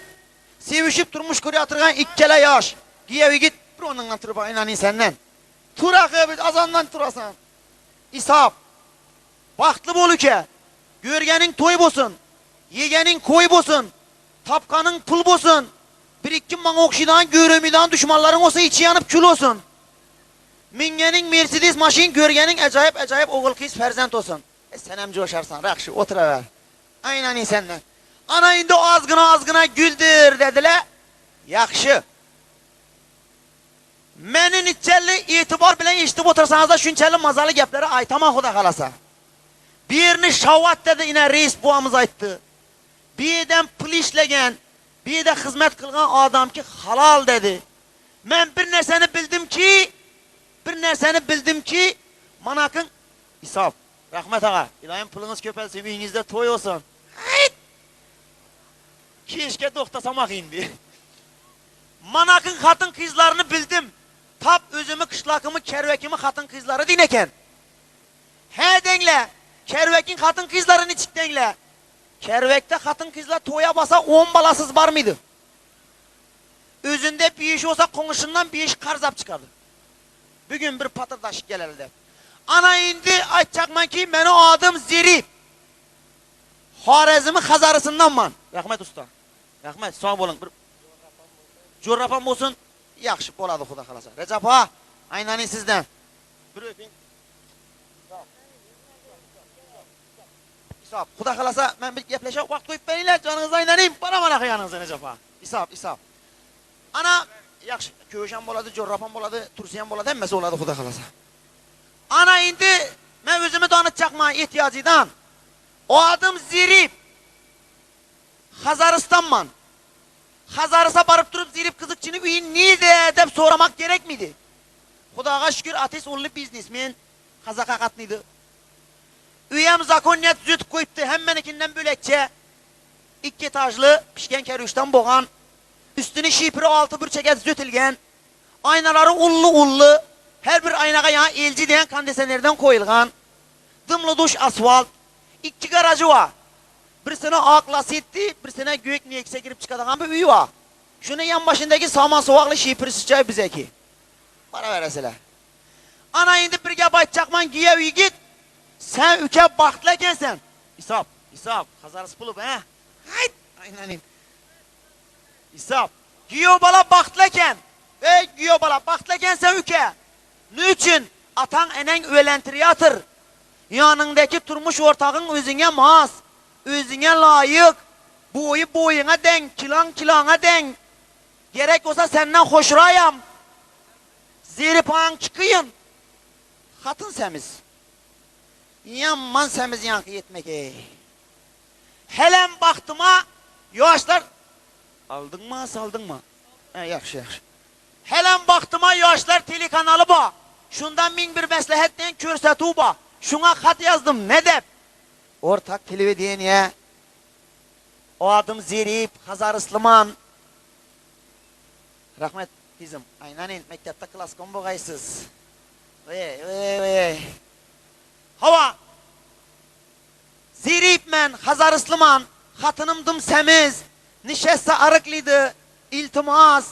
sevişip durmuş ko'rayotgan ikkala yosh. Giyev yigit bir o'rningdan turib aynanin senden. Tur axı, biz azondan turasan. İsob. Baxtli bo'l uka. Ko'rganing to'y bo'lsin. Yeganing qo'y bo'lsin. Topganing pul bo'lsin. Bir ikki manga o'xshaydigan, ko'rmaydigan dushmanlaring bo'lsa ichi yonib kul bo'lsin. Minganing Mercedes mashin, ko'rganing ajoyib ajoyib o'g'il qiz farzand bo'lsin. E, sen ham jo'sharsan, yaxshi, o'tiraver. Aynan sendan. Ana endi ozgina ozgina guldir dedilar. Yaxshi. Meni nechalli e'tibor bilan eshitib o'tirsangiz shunchalik mazali gaplarni aytaman xudo xolasa. Bu yerni shavat dedi ina reis buvamiz aytdi. Bu yerdan pul ishlagan, bu yerda xizmat qilgan odamki halol dedi. Men bir narsani bildimki, bir narsani bildimki, manaqin hisob. Rahmat ag'a, iloyim pulingiz ko'paysin, uyingizda to'y bo'lsin. Hayt! Kechga to'xtasam endi. Manaqin xotin qizlarini bildim. Tap o'zimi qishlog'imi, karvakimi xotin qizlari degan ekan. Ha denglar, karvaking xotin qizlarini nechik denglar. Karvakda xotin qizlar to'ya bosa 10 balasiz bormaydi. O'zinde bir ish bo'lsa qo'ng'ishidan bir ish qarz olib chiqadi. Bugun bir patırdashib keladi deb. Ana endi aytchaqmanki, meni adım Zerif. Xorazmni Xazarisindanman. Rahmat usta. Rahmat, sog' bo'ling. Bir jo'rapam bo'lsin, yaxshi bo'ladi xudo xolasa. Rajab ha, aynaning sizdan. Bir o'ping. Hisob. Xudo xolasa, men bir gaplasha vaqt qo'yib beringlar, joningizni aynaning, boraman axir yoningizga Rajab ha. Hisob, hisob. Ana yaxshi, ko'sh ham bo'ladi, jo'rap ham bo'ladi, tursi ham bo'ladi, hammasi bo'ladi xudo xolasa. Ana endi men o'zimni tanitchaqman ehtiyojidan. Adım Zerif. Xazaristonman. Xazarisa borib turib Zerif qiziqchini uyi neda deb so'ramoq kerakmidi? Xudoga shukr, ates o'nli biznesmen Qazaqa qatnaydi. Uy ham zakonniyat tuzatib qo'yibdi, hammanikinden bo'lakcha. Ikki etajli pishgan karushdan bo'lgan. Üstüni şipiri altı burçaga tuzatilgan. Aynalari ulli-ulli, her bir aynaga yana LG degan konditsionerdan qo'yilgan. Dımlı duş asfalt. Ikki garajı var. Birisine ak Lacetti, birisine gök Nexia girip chiqadigan bir uy var. Shuni yan boshindagi somon sovoqli shipirsi joy bizaki. Para verasizlar. Ana endi bir gap aytchaqman, giyav yigit, sen uka baxtli ekansan. Hisob, hisob, Xazaris puli ha. Hayt, aynaning. Hisob. Giýew bala bagtly eken. Eý, giýew bala, bagtly ekenseň üke. Nüçin? Ataň-eneň ölentirýatyr. Ýanyňdaky turmuş ortagyň özüňe mas, özüňe laýyk, boýy boýuňa deň, kilaň kilaňa deň. Gerek bolsa senden hoşraýam. Zeripaň çykyýyn. Hatyn semiz. Ýaman semiz ýaňky ýetmekeý. Hälem bagtyma ýaşlar Aldyňmy, saldyňmy? Hä, ýagşy, ýagşy. Hälem bagtyma ýaşlar telekanaly ba. Şunda 1001 meslehet diýen körsetiw ba. Şuňa hat ýazdym, ne dep? Ortak telewideniýe. Adym Zerip, Hazar Yslyman. Rahmet, gyzym. Aýnanin, mekdepde klaskom bogaýsyz. Weý, weý, weý. Hawa. Zerip men, Hazar Yslyman, hatynym dym semiz, nişesse aryklydy, iltimas,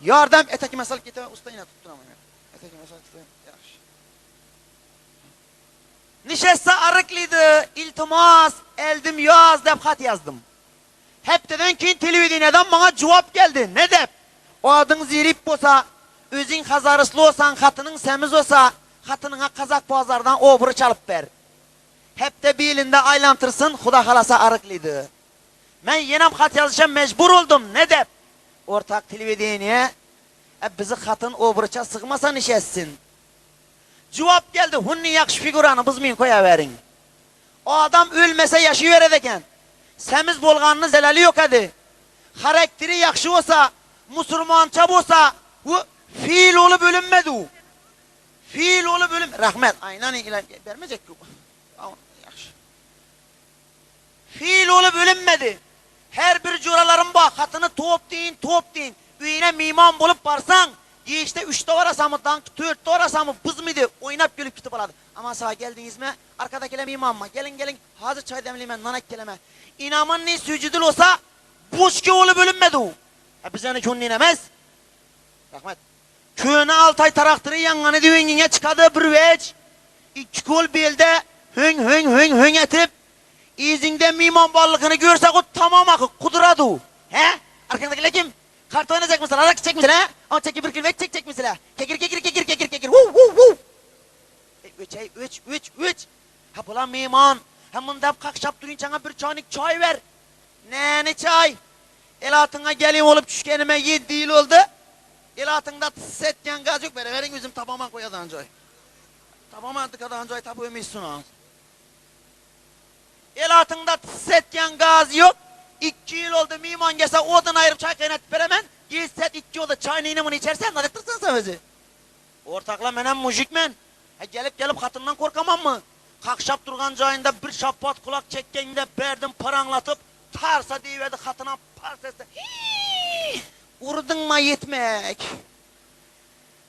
ýardam etekime salyp getiber, usta ine tutduraman ýa. Etekime salyp getiber, ýagşy. Nişesse aryklydy, iltimas, eldim ýaz dep hat ýazdym. Hepdeden keyin telewideniýeden maňa jogap geldi, ne dep? Adyň Zerip bolsa, özüň Hazarysly bolsaň, hatynyň semiz bolsa, hatynyňa kazak bazardan obruç alyp ber. Hepde bilinde aýlantyrsyn, Huda halasa aryklydy. Men ýenem hat ýazyşa mejbur boldum, ne dep? Ortak telewideniýe, E, bizi hatyn obruça sygmasa nişetsin? Jogap geldi, Hunny ýagşy figurany byzmyn koýaweriň. Adam ölmese ýaşyberedi eken. Semiz bolganyny zeleli ýok edi. Harakteri ýagşy bolsa, musurmança bolsa, u fil bolup ölünmedi u. Fil bolup ölüm. Rahmet, aýnany ilan bermejek ku. Ýagşy. Fil bolup ölünmedi. Her bir joralarym bar, hatyny top deýin, top deýin. Öýüne myman bolup barsaň, giçde üçde barasammy, daňky törtde barasammy, byzmydy, oýnap gülüp kitip alady. Aman sag geldiňizmi? Arkadakiler mymanmy? Geliň, geliň, hazyr çaý demleýmen, nan äkkeleme. Inamyny süýjüdil bolsa, boçka bolup ölünmedi u. Hä, bizeni künnin emes. Rahmet. Köne Altaý traktory ýangany düwüngiňe çykady bir weç, iki kol belde höň-höň-höň-höň etip, yzyňda mimon ballykyny görse gut tamam aky, kudurady. Hä? Arkaňdakiler kim? Kart oýnajakmysylar, arak içjekmisiler, hä? Oň çeki bir kilmek çekjekmisiler? Kekir kekir kekir kekir kekir hu-hu-hu! Eý, öç-eý, öç, öç, öç! Hä, bulam mimon. Hä, mundap kakşap durynçaňa bir çaýnik çaý ber. Näni çaý? Ilatyňa gelin bolup düşgenime ýedi ýyl boldy. Ilatyňda tyss etýän gaz ýok. Bereweriň özüm tapaman goýadan jaý. Tapaman dykadan jaý tapyp ömüýsün. Ilatyňda tyss etýän gaz ýok. Ikki ýyl boldy myman gelse odun aýryp çaý gaýnatyp beremen. Gelse ikki boldy çaýnyny muny içersen nadetdirsin sen özi. Ortakla menem mujik men. He gelip gelip hatyndan korkamanmy? Kakşap durgan jaýynda bir şapbat kulak çekgeňde berdim paraňlatyp tarsa diýiberdi hatynam pars etse hiý urdyňma ýetmek.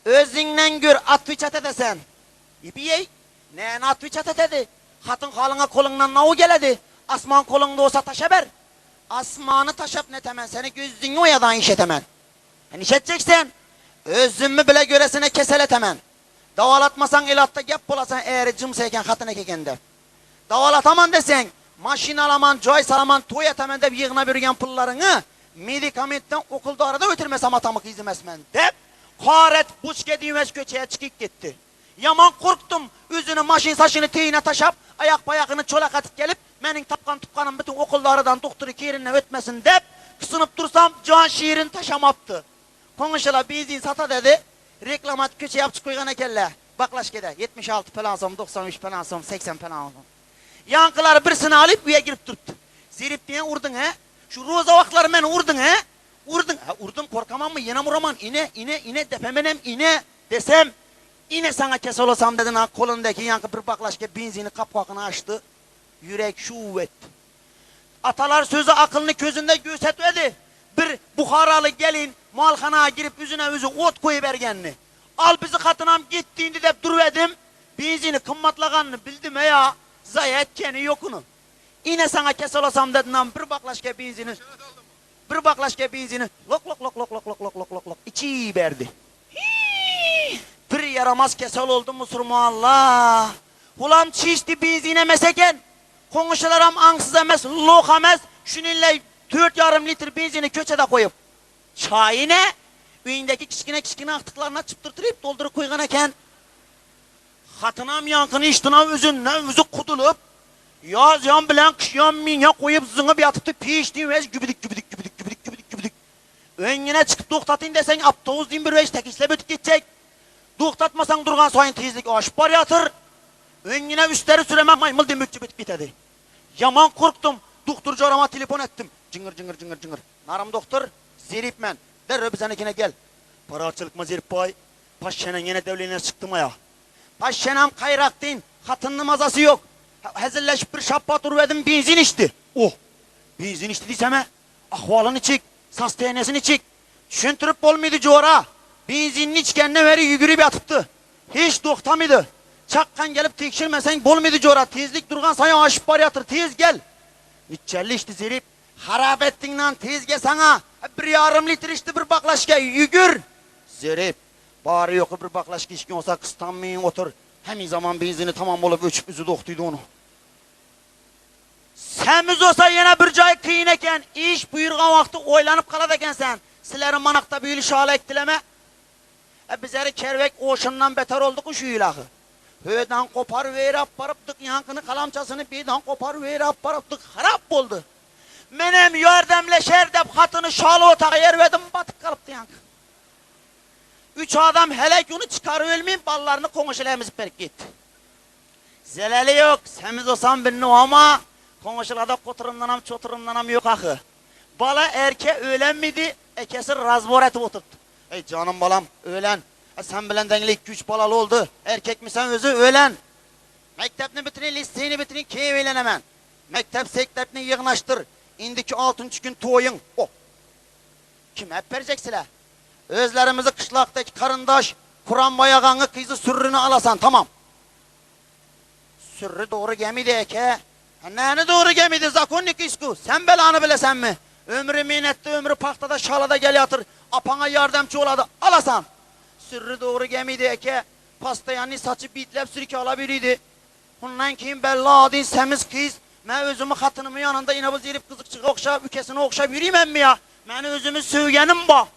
Özüňden gör atwiçat edesen. Ýepiýeý näni atwiçat etedi? Hatyn halyňa koluňdan nawy geledi. Asman koluňda bolsa taşa ber. Asmany taşap netemen seni gözüňi oýadan iş etemen. Iş etjek sen. Özümi bile göresine kesel etemen. Dawalatmasaň ilatda gep bolasan äri jymsa eken hatyn ekeken dep. Dawalataman deseň, maşyn alaman, jaý salaman, toý etemen dep ýygnap ýörgen pullaryňy medikamentden okuldara-da ötürmesem atamy gyzy emesmen dep, kar etip buçke diýmez köçä çykyp gitdi. Ýaman gorkdum, özüni maşyn saşyny teýine taşap, aýak-paýakyny çolak atyp gelip, meniň tapgan-tupganym bütün okuldaradan dogtury kerinden ötmesin dep, gysynyp dursam, jan şirin taşamapdy. Goňşular benzin sata dedi. Reklama atyp köçe ýapyşyp goýgan ekenler. Baklaşkede 76 falan som, 93 falan som, 80 falan som. Ýaňkylary birsini alyp öýe girip durupdy. Zerip diýen urduň hä? Şu roza wagtlary meni urduň hä? Urduň. Hä urdum korkamanmy ýenem uraman ine ine ine depemenem ine desem ine saňa kesel bolsam dedi na kolundaky ýaňky bir baklaşka benzini gapgakyny açdy. Ýürek şuw etdi. Atalar sözi akylyny közünde gösetmedi. Bir buharaly gelin malhana girip üzüne özi ot goýubergenini. Al bizi hatynam gitdi indi dep duruberdim. Benzini kymmatlaganyny bildim eýa, zaýa etkeni ýok unu. Ine saňa kesel olsam dedinam bir baklaşka benzini bir baklaşka benzini lok lok lok lok lok lok lok lok lok lok içiberdi. Hiý! Bir ýaramaz kesel oldy musurmanla. Hulam çişdi benzin emes eken. Goňşularam aňsyz emes, loh emes, şuninle dört ýarym litr benzini köçede goýup. Çaýy nä? Öýündäki kiçgine-kiçgine agtyklaryna çypdyrtyryp dolduryp goýgan eken. Hatynam ýaňkyny içdinam özünden özi kudulyp, ýaz ýan bilen gyş ýan miňe goýup zyňyp ýatypdy, peçdiň weç gübüdik gübüdik gübüdik gübüdik gübüdik gübüdik. Öňüne çykyp togtatyn deseň awtobus diýin bir weç tekisläp ötüp geçjek. Togtatmasaň durgan saýyn tizlik aşyp barýatyr. Öňüne üstleri süreme maýmyl diýin mökjüp ötüp gitedi. Ýaman gorkdum. Dogtor jorama telefon etdim. Jyňyr jyňyr jyňyr jyňyr. Narym dogtor, Zerip men. Derrew bizenikine gel. Parahatçylykmy Zerip baý? Paşşeneň ýene döwlenesi çykdymaýa? Paşşenam kaýrakdyn, hatynyny mazasy ýok. Hezilleşip bir şapbat urubedim, benzin içdi. Oh! Benzin içdi diýsem-ä, ahwaly niçik, sostoýaniýesi niçik? Düşündirip bolmydy jora. Benzinini içgenden bäri ýügürip ýatypdy. Hiç togtamydy. Çakgan gelip tegşirmeseň bolmydy jora, tizlik durgan saýyn aşyp barýatyr, tez gel! Niçelli içdi Zerip? Harap etdiň nan tez gel saňa. Bir ýarym litr içdi bir baklaşka, ýügür! Zerip, bary-ýogy bir baklaşka içgin bolsa gystanmyň otur. Hemi zaman benzini tamam bolup öçüp üzi dogtydy ony. Semiz bolsa ýene bir jaý kyn eken, iş buýurgan wagty oýlanyp galad eken sen. Sileri manakda bu ýyl şaly ekdileme? E bizeri kerwek oşundan beter olduky şu ýyl ahy. Hödan kopar weýrap barypdyk ýaňkyny kalamçasyny beýdan kopar weýrap barypdyk harap boldy. Menem ýardamleşer dep hatyny şaly otaga ýerbedim batyp galypdy ýaňky. Üç adam hälek ony çykarybilmin ballaryny koňuşyl emizip berip gitdi. Zeleli ýok, semiz olsam bilinu ama koňuşylada goturyndanam çoturyndanam ýok ahy. Bala erke ölenmidi, ekesi razbor etip oturtdy. Eý, janym balam, ölen. E, sen bilen deňli ikki-üç balaly oldy. Erkekmi sen özi, ölen. Mekdepni bitirin, liseýni bitirin, keýp eýlenemen. Mekdep-sektepni ýygnaşdyr. Indiki altynjy gün toýuň. O! Kime äpberjeksile? Özlerimizi gyşlakdaky garyndaş Kuranbaý agaňy gyzy Sürrini alasan, tamam. Sürri dogry gemidi eke. Ha näni dogry gemidi, zakonnik isku. Sen belany bilesenmi? Ömri minnetde, ömri pagtada, şalada gelýatyr. Apaňa ýardamçy bolady, alasan. Sürri dogry gemidi eke. Postoýannyý saçy bitläp sürke ala biridi. Mundan keyin belli adyn semiz kyz. Mä özümi hatynymyň ýanynda ine bu zerip gyzykçyga ogşap, ükesine ogşap ýürimenmi ýa? Meni özümi söýgenim ba.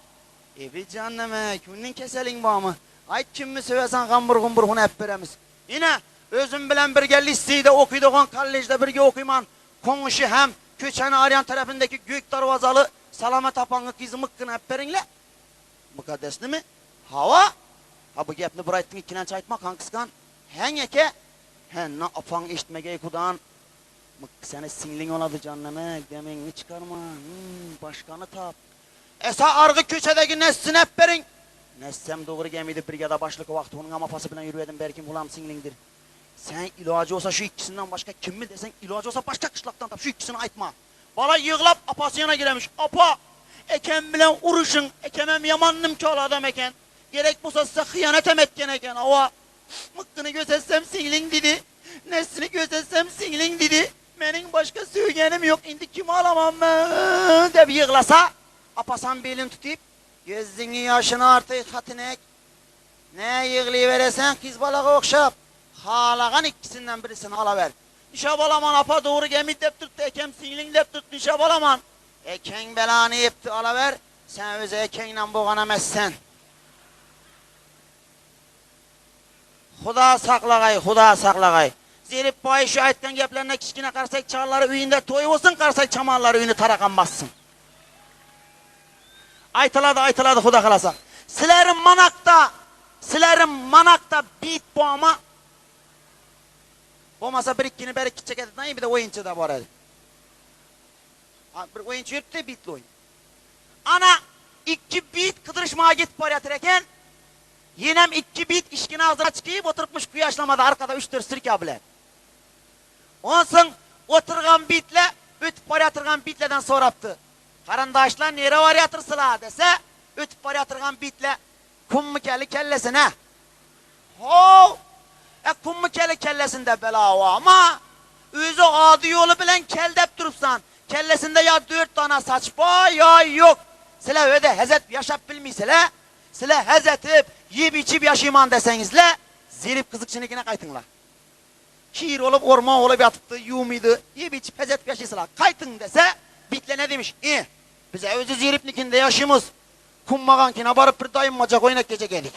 Ebi jan näme, kümniň keseliň bamy? Aýt kimmi söýesan gambur-gumbur huny äpberemiz. Ine, özüm bilen birge liseýde okydogan kollejde birge okyman koňşy hem köçäni arýan tarapyndaki gök darwazaly Salamat apaňy gyzy mykgyny äpberiňle. Mukaddesnimi? Hawa. Ha bu gepni bir aýtdyň ikilenç aýtma kankyskan. Häň eke, hä na apaň eşitmegeý kudan. Mykgy seni siňliň olady janneme, gemiňi çykarma, hüm, başgany tap. Esa argy köçedegi Nessini äpberiň. Nessem dogry gemidi brigada başlyk wagty onuňam apasy bilen ýürübedim belkim bulam siňliňdir. Sen ilajy bolsa şu ikkisinden başga kimmi deseň ilajy bolsa başga gyşlakdan tap şu ikkisini aýtma. Bala ýyglap apasy ýana giremiş. Apa, ekem bilen uruşyň, ekemem ýaman nymkal adam eken. Gerek bolsa size hyýanatam etgen eken. Hawa, Mykgyny götetsem siňliň diýdi. Neslini götetsem siňliň diýdi. Meniň başga söýgenim ýok, indi kimi alamam men diýip ýyglasa, apasam belini tutyp, Gözüňi ýaşyny artyk hatynek. Nä ýyglyberesen kyz balaga ogşap, halagan ikkisinden birisini alaber. Nişe bolaman apa dogry gemi dep durtdy ekem siňliň dep durtdy nişe bolaman. Ekeň belany ýepdi alaber, sen özi ekeňden boganam etsen. Huda saklagaý, Huda saklagaý. Zerip baý şu aýtgan geplerine kiçgine garsak çagallary öýünde toý bolsun, garsak çamanlary öýüni tarakan bassyn. Aýtylady, aýtylady Huda halasa. Sileri manakda, sileri manakda bit boma. Bolmasa bir ikkini beri kiçjek edip bir de oýunçy da bor edi. Bir oýunçy ýörüpdi bitli oýun. Ana ikki bit gydyryşmaga gitip barýatyr eken. Ýenem ikki bit işgini agzyna çykyp oturypmyş kuýaşlamada arkada üç-dört sirka bilen. Onsoň oturgan bitle ötüp barýatyrgan bitleden sorapdy. Garyndaşlar nirä barýatyrsyla dese, ötüp barýatyrgan bitle Kummykeli kellesine. How! E kummykeli kellesinde bela bama? Özi ady ýoly bilen kel dep durupsan. Kellesinde ýa dört dana saç ba, ýa ýok. Sile öde hezet ýaşap bilmeýsile. Sile hez etip, ýep-içip ýaşaýman deseňizle, Zerip gyzykçynykyna gaýtyňla. Kir bolup, orman bolup ýatypdy, ýuwmydy, ýep-içip hez etip ýaşaýsyla, gaýtyň dese, bitle ne diýmiş, E, biz-ä özi Zeripnikinde ýaşaýmyz. Kummagaňkyna baryp bir daýynmajak oýnak gije gelik.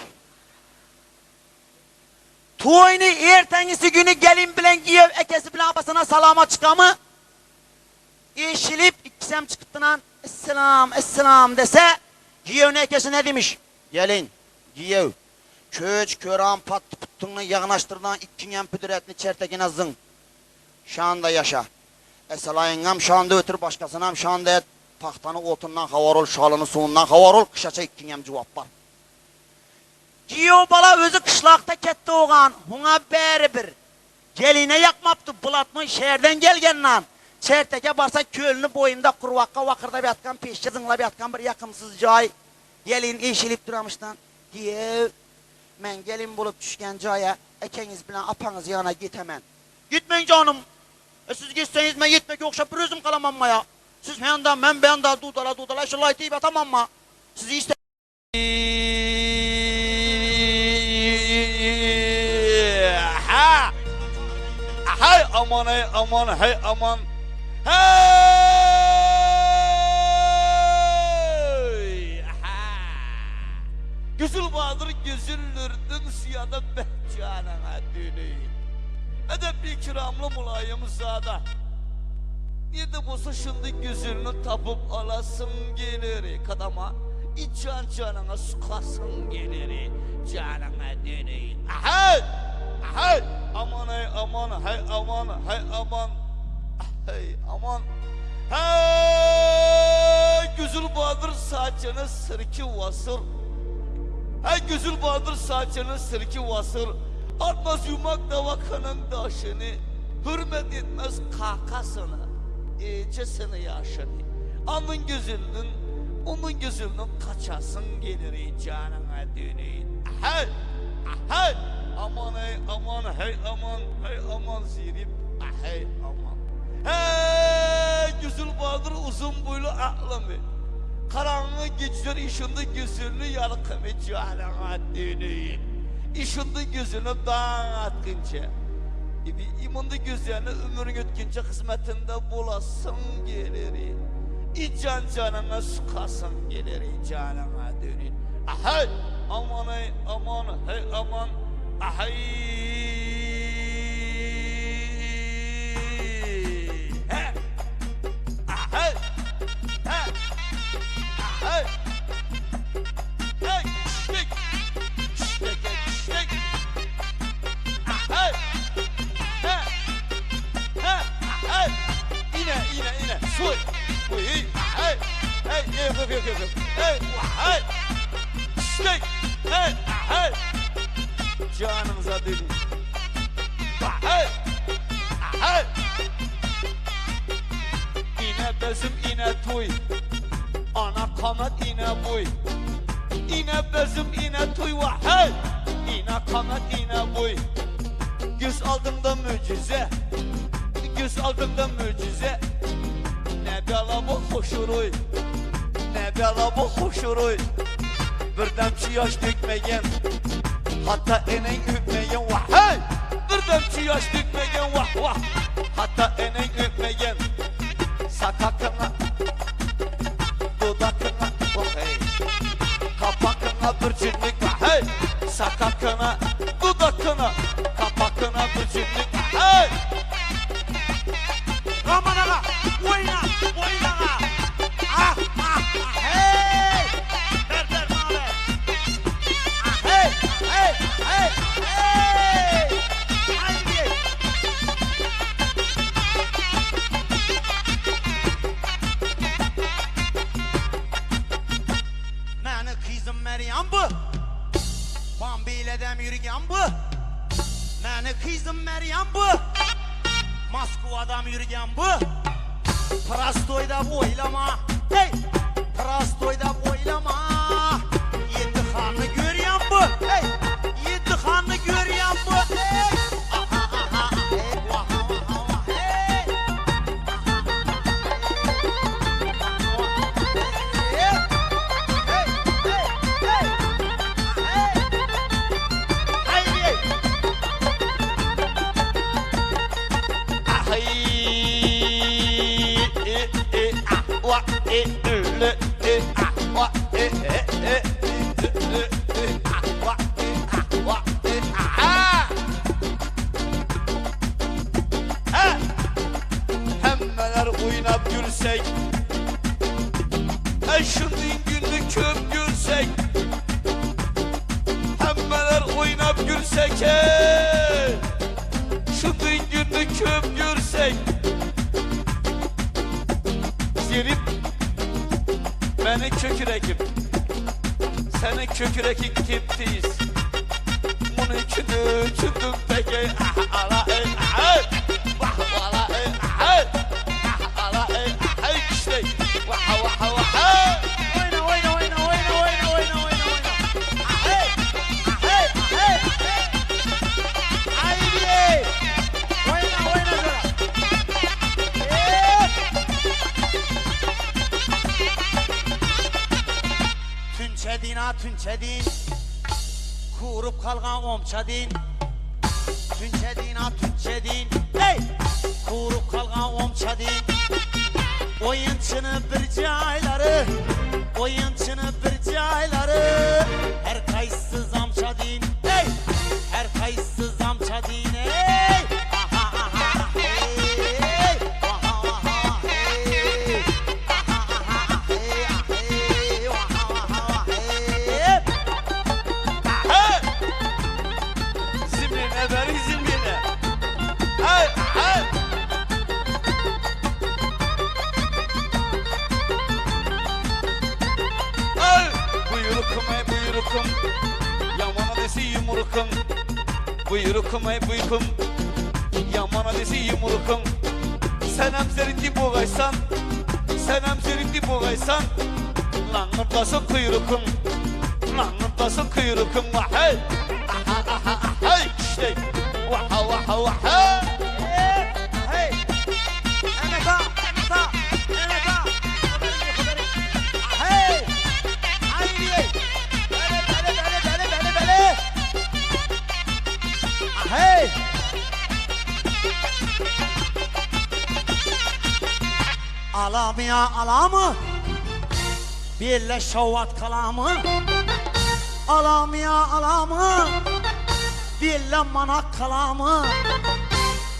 Toýny erteňisi güni gelin bilen giýew ekesi bilen apasyna salama çykamy? Eşilip ikisem çykypdynan Esselam, esselam dese, giýewni ekesi ne diýmiş? Gelin, giýew, köç köran patdy-putdyňny ýygnaşdyrdan ikiňem püdüretni çertekine zyň. Şanda ýaşa. Eselaýyňam şanda ötür, başgasynam şanda et, pagtany otundan habar ol, şalyny suwundan habar ol, kyşaça ikiňem juwap bar. Giýew bala özi kyşlakda ketde ogan, huňa bäri bir. Geline ýakmapdy, blatnoý şäherden gelgen nan. Çerteke barsa kölüni boýunda kurbakga wakyrdap ýatgan peşşe zyňlap ýatgan bir ýakymsyz jaý. Gelin eşilip duramyşdan, Giýew, men gelin bolup düşgen jaýa ekeňiz bilen apaňyz ýana gitemen. Gitmeň janym. E siz gitseňiz men ýetmeke ogşap bir özüm galamammaýa. Siz hända, men bända dudala-dudala şulaý diýip ýatamamma. Sizi iste. Ha! Hey aman hey aman hey aman. Hey! Ha! Güzül bardyr güzüllürdün siyada behcanana döneyim. Edepli ikramly mulayim zada. Ne de bolsa şimdi güzülünü tapıp alasım gelir kadama. Iç janyňa sukasyň geleri janyňa döneýin. Aheý! Aheý! Aman eý aman heý aman heý aman aheý aman. Heý güzül badyr saçyny sirki wasyr. Heý güzül badyr saçyny sirki wasyr. Atmaz ýumak dawakanyň daşyny. Hürmet etmez kakasyny, ejesini ýaşyny. Anyň güzüliniň Onuň gözünden gaçasyň geler eý janyňa döneýin. Aheý! Aheý! Aman eý aman heý aman heý aman zirip aheý aman. Heý güzül bardyr uzyn boýly aklymy. Garaňky gijler işinde güzülli ýalkymy janyňa döneýin. Işinde gözüne daň atgynça. Ibi imunda gözlerini ömrüň ötgünçe hyzmatynda bolasyň geler. Ijan janyňa sykasyň geler janyňa dönin. Ahay! Aman aý aman hey aman ahay! He! Ahay! He! Ahay! Hey! Şiştik! Şişteke şiştik! Ahay! He! He! Ahay! Ine ine ine suy! Hey hey hey hey hey hey hey Şiştik! Hey hey! Canımıza dönün. Hey! Hey! İne bezim ine toy. Ana kamet ine boy. İne bezim ine toy ve hey! İne kamet ine boy. Göz aldımda mucize. Göz aldımda mucize. Ne bela bu hoşuruy. Ne bela bu hoşuruy. Bir damçı yaş dökmegen. Hatta enen öpmegen vah hey! Bir damçı yaş dökmegen vah vah. Hatta enen öpmegen. Sakakına dudakına vah hey. Kapakına bir cinlik vah hey. Sakakına dudakına kapakına bir cinlik hey. Aman aga, oýna, oýna aga. Ah, ah, ah, hey! Ber, ber, maňa ber. Ah, hey, hey, hey, hey! Haydi. Meni kyzym Meryem bu. Bambiledem ýürgen bu. Meni kyzym Meryem bu. Moskwadam ýürgen bu. Prostoý dep oýlama. Hey! Prostoý dep oýlama. Ýedi hanny görýän bu. Hey! Ýedi hanny görýän bu. Hey! Aha, aha, hey, waha, waha, wah, hey! Hey! Hey! Hey! Hey! Hey! Haydi! Ahy e e ah wa e ü l e ah wa e e e. oýnap gülsek. Heý şundyň gününi köp görsek. Hemmeler oýnap gülsek hey. Şundyň gününi köp görsek. Zerip meni kökürekim. Seni kökürekin teptiyiz. Bunu küdü küdüm peki. Ah, ala, ey, ah, vah, ala, ey, ah, ah, ala, ey, ah, işte. Vah, vah, vah. Oyna oyna oyna oyna oyna oyna oyna oyna. Hey! Hey! Hey! Haydi! Oyna oyna zara. Hey! Tünçedin ha tünçedin. Kurup kalgan omçadin. Tünçedin ha tünçedin. Hey! Kurup kalgan omçadin. Oyunçını bir cayları. Oyunçını bir cayları. Her kaysız amçadin. Hey! Her kaysız amçadin. Hey! Aha aha hey! Aha aha hey! Aha aha hey! Hey! Aha aha hey! Hey! Zimrine beri zimrine. Hey! Hey! Hey! Buyrukum ey buyrukum. Yamana desi yumrukum. Buyrukum ey buyrukum. Yamana desi yumrukum. Sen hem zeriti boğaysan. Sen hem zeriti boğaysan. Langırtlasın kuyrukum. Langırtlasın kuyrukum. Hey! Aha aha hey! İşte. Vaha vaha vaha. Hey! Mehmet ağa, Mehmet ağa, Mehmet ağa. Hey! Haydi! Bele bele bele bele bele bele. Hey! Alamı ya alamı? Birle şavat kalamı? Alamı ya alamı? Birle manak kalamı?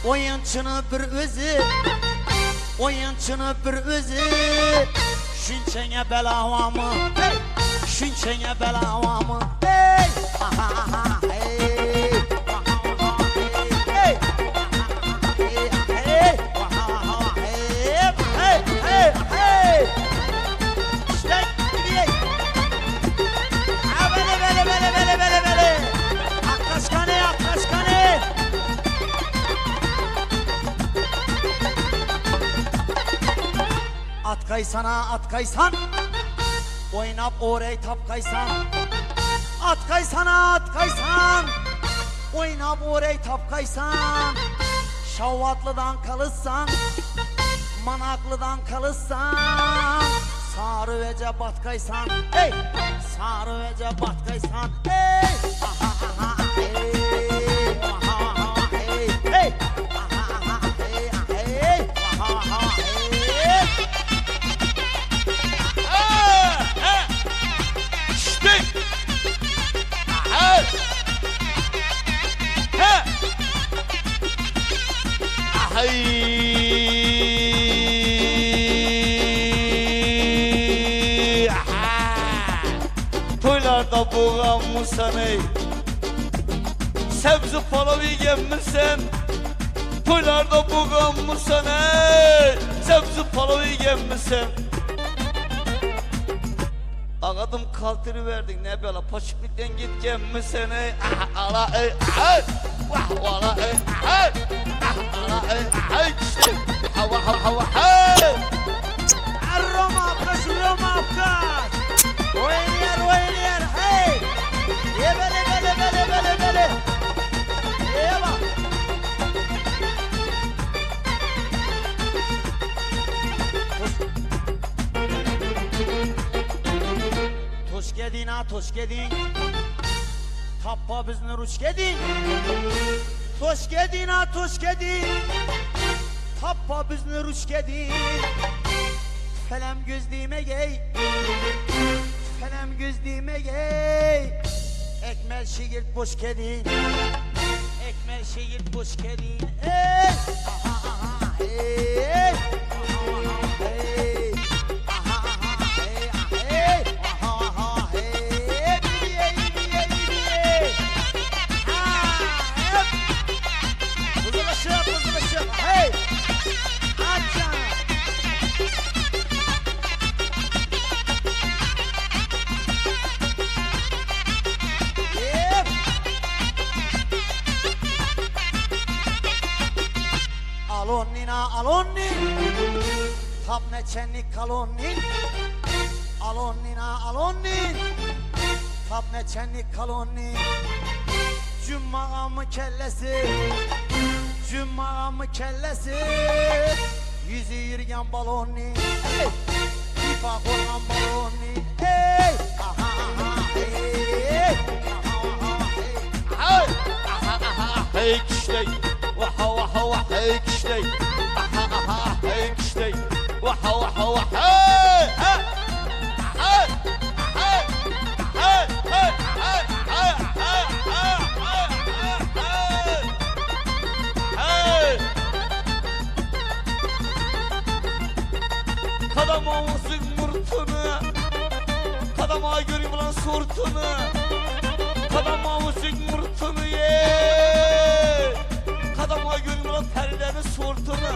Oyunçını bir özü, oyunçını bir özü. Şunçene belavamı, hey! Şunçene belavamı, hey! Aha aha hey! Aha aha hey! Hey! Hey! Aha aha hey! Hey! Hey! Hey! İşte gidiyor. Ha bele bele bele bele bele bele. Akkaşkane akkaşkane. At kaysana at kaysan. Oynap orey tap kaysan. At kaysana at kaysan. Oynap orey tap kaysan. Şavatlıdan kalırsan. Manaklıdan kalırsan. Sarı vece bat kaysan. Hey! Sarı vece bat kaysan. Hey! Aha aha hey! Aha aha hey! Hey! Aha aha hey! Hey! Aha aha hey! İşte. Hey! He! Ay! Aha! Toylarda boğanmısan ey. Sebze palav yegenmisən? Toylarda boğanmısan ey. Sebze palav yegenmisən? Ağadım kaltırı verdin ne bela paçıklıktan gitgenmisən ey. Aha, ala ey. Ay! Vah vala ey. Ay! Ah, ala ey. Ay! İşte. Hava hava hava. Hey! Roma apkaş Roma apkaş. Oynayer oynayer hey. Ye bele bele bele bele bele. Ye bak. Toş gedin ha toş gedin. Tappa bizni ruç gedin. Toş gedin ha toş gedin. Tappa bizni ruç gedin. Felem gözlüğüme gey. Felem gözlüğüme gey. Ekmel şigirt boş kedin. Ekmel şigirt boş kedin. Ey! Aha aha hey! Aha Alonnina alonni Tap neçenlik kalonni Alonnina alonni Tap neçenlik kalonni Cumağamı kellesi Cumağamı kellesi Yüzü yürüyen balonni Ey! Ipa koygan balonni Ey! Aha aha hey! Aha aha hey! Hey! Aha aha hey kişney. Vaha vaha vah hey kişney. Aha aha hey kişney. Vaha vaha vah hey! Hey! Hey! Hey! Hey! Hey! Hey! Hey! Hey! Hey! Hey! Hey! Kadamamızın murtunu Kadama görüp lan sortunu Kadamamızın murtunu ye Kadama görüp lan perilerin sortunu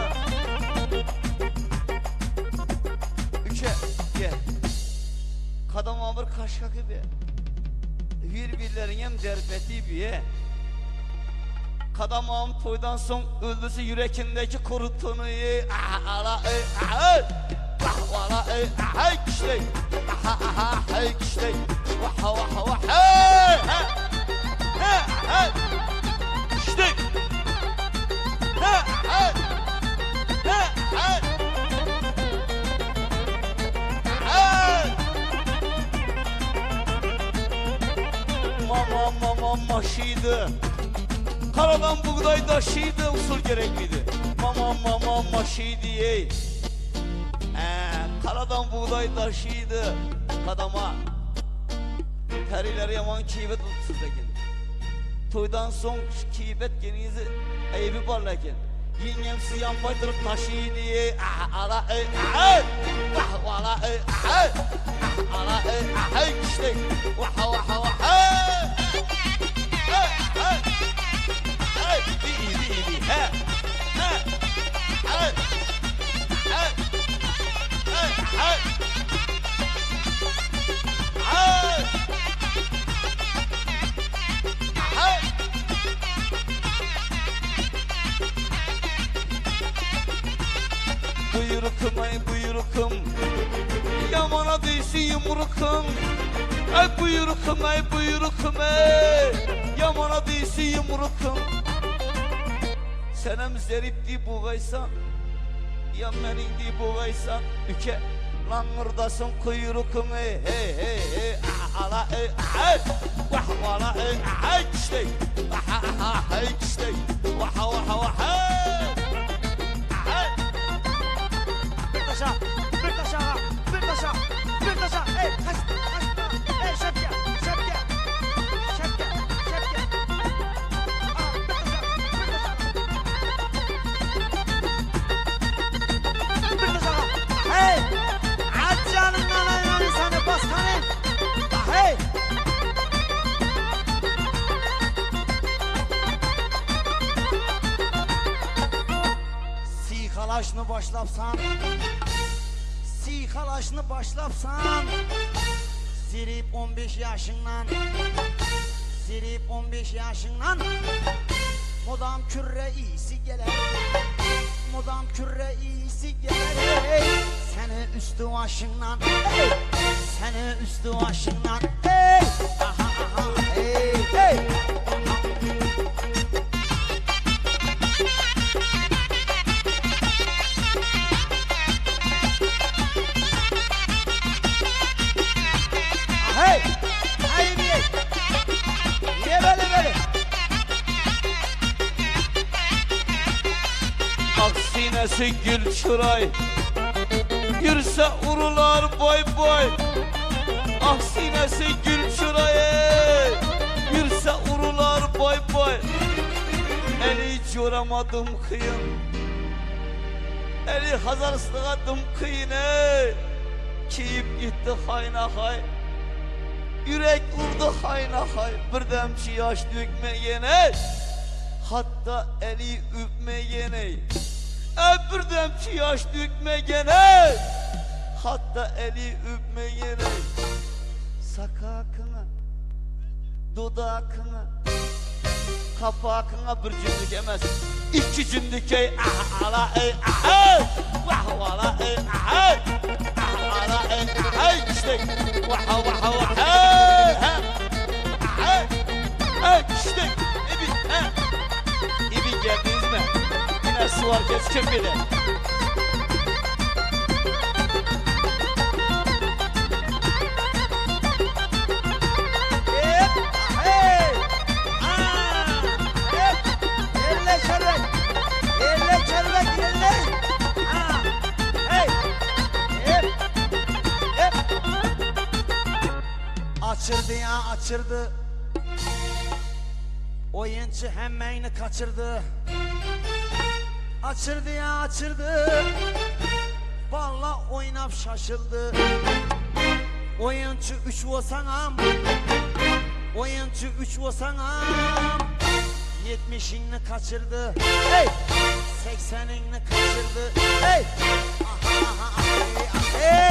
Üçe gel Kadama bir kaşka gibi Bir-birlerin hem derpeti bir Kadamam toydan son öldüsü yürekindeki kurutunu ye. Aha ala ey aha. Vah vala ey aha kişney. Aha aha hey kişney. Vaha vaha vah hey. He he. Kişney. He he. He he. Hey. Mama mama maşıydı. Karadan buğday taşıydı usul gerek miydi? Mama mama maşıydı ey. Ee, karadan buğday taşıydı. Kadama. Perileri yaman kiyvet tutsuz lakin. Toydan son kiyvet genizi eybi var lakin. Yengem sizi yanbaydırıp taşıydı ey. Ah, ala ey ah, Vah vala ey ah, Ah, ala ey ah, kişney. Vaha vaha vah hey. Hey, hey. Hey, di di di he. He. Hey. Hey. Hey, hey. Hey. Hey. Buyrukum ay buyrukum Yamana değsin yumrukum Ay buyrukum ay buyrukum ey Yamana değsin yumrukum Senem zerip deyip buğaysan Ya menin deyip buğaysan Üke langırdasın kuyrukum ey hey hey hey Ah, ala ey ay Vah vala ey ay kişney Aha aha hey kişney Vaha vaha vah hey Hey Bir taşa, bir taşa, bir taşa, bir taşa. Ey, kaç, kaç, ey şepke, şepke, şepke, şepke. Aa, bir taşa, bir taşa. Bir taşa. Hey, aç canından ayağını seni bas kanı. Hey. Sikalaşını başlapsan Sikalaşını başlapsan Zirip 15 yaşından Zirip 15 yaşından Mudam kürre iyisi geler Mudam kürre iyisi geler ey. Seni üstü başından ey. Seni üstü başından ey. Aha aha hey hey Hey! Haydi! Ye böyle böyle. Ak sinesi gül çıray Yürse urular boy boy Ah sinesi gül çıray Yürse urular boy boy Eli coramadım kıyın Eli hazarslığa kıyın ey Kiyip gitti hayna hay Yürek urdu hayna hay Bir demçi yaş dökmeyen ey Hatta eli öpmeyen ey Ey bir demçi yaş dökmeyen ey Hatta eli öpmeyen ey Sakakını Dudakını. Kapakyňa bir jümmük emes, iki jümmük ey ah ala ey ah ey Vah wala ey ah ey ah ala ey ah ey işte vah vah vah ey ha ah ey ey işte ebi ha Ebi geldiniz mi? Yine sular keskin bile. Elle çerbek. Elle çerbek elle. Ha. Hey. Hep. Hep. Açırdı ya açırdı. Oyuncu hemmeyini kaçırdı. Açırdı ya açırdı. Valla oynap şaşıldı. Oyuncu üç olsan Oyuncu üç olsan Yetmişini kaçırdı. Hey! Seksenini kaçırdı. Hey! Aha aha hey, hey!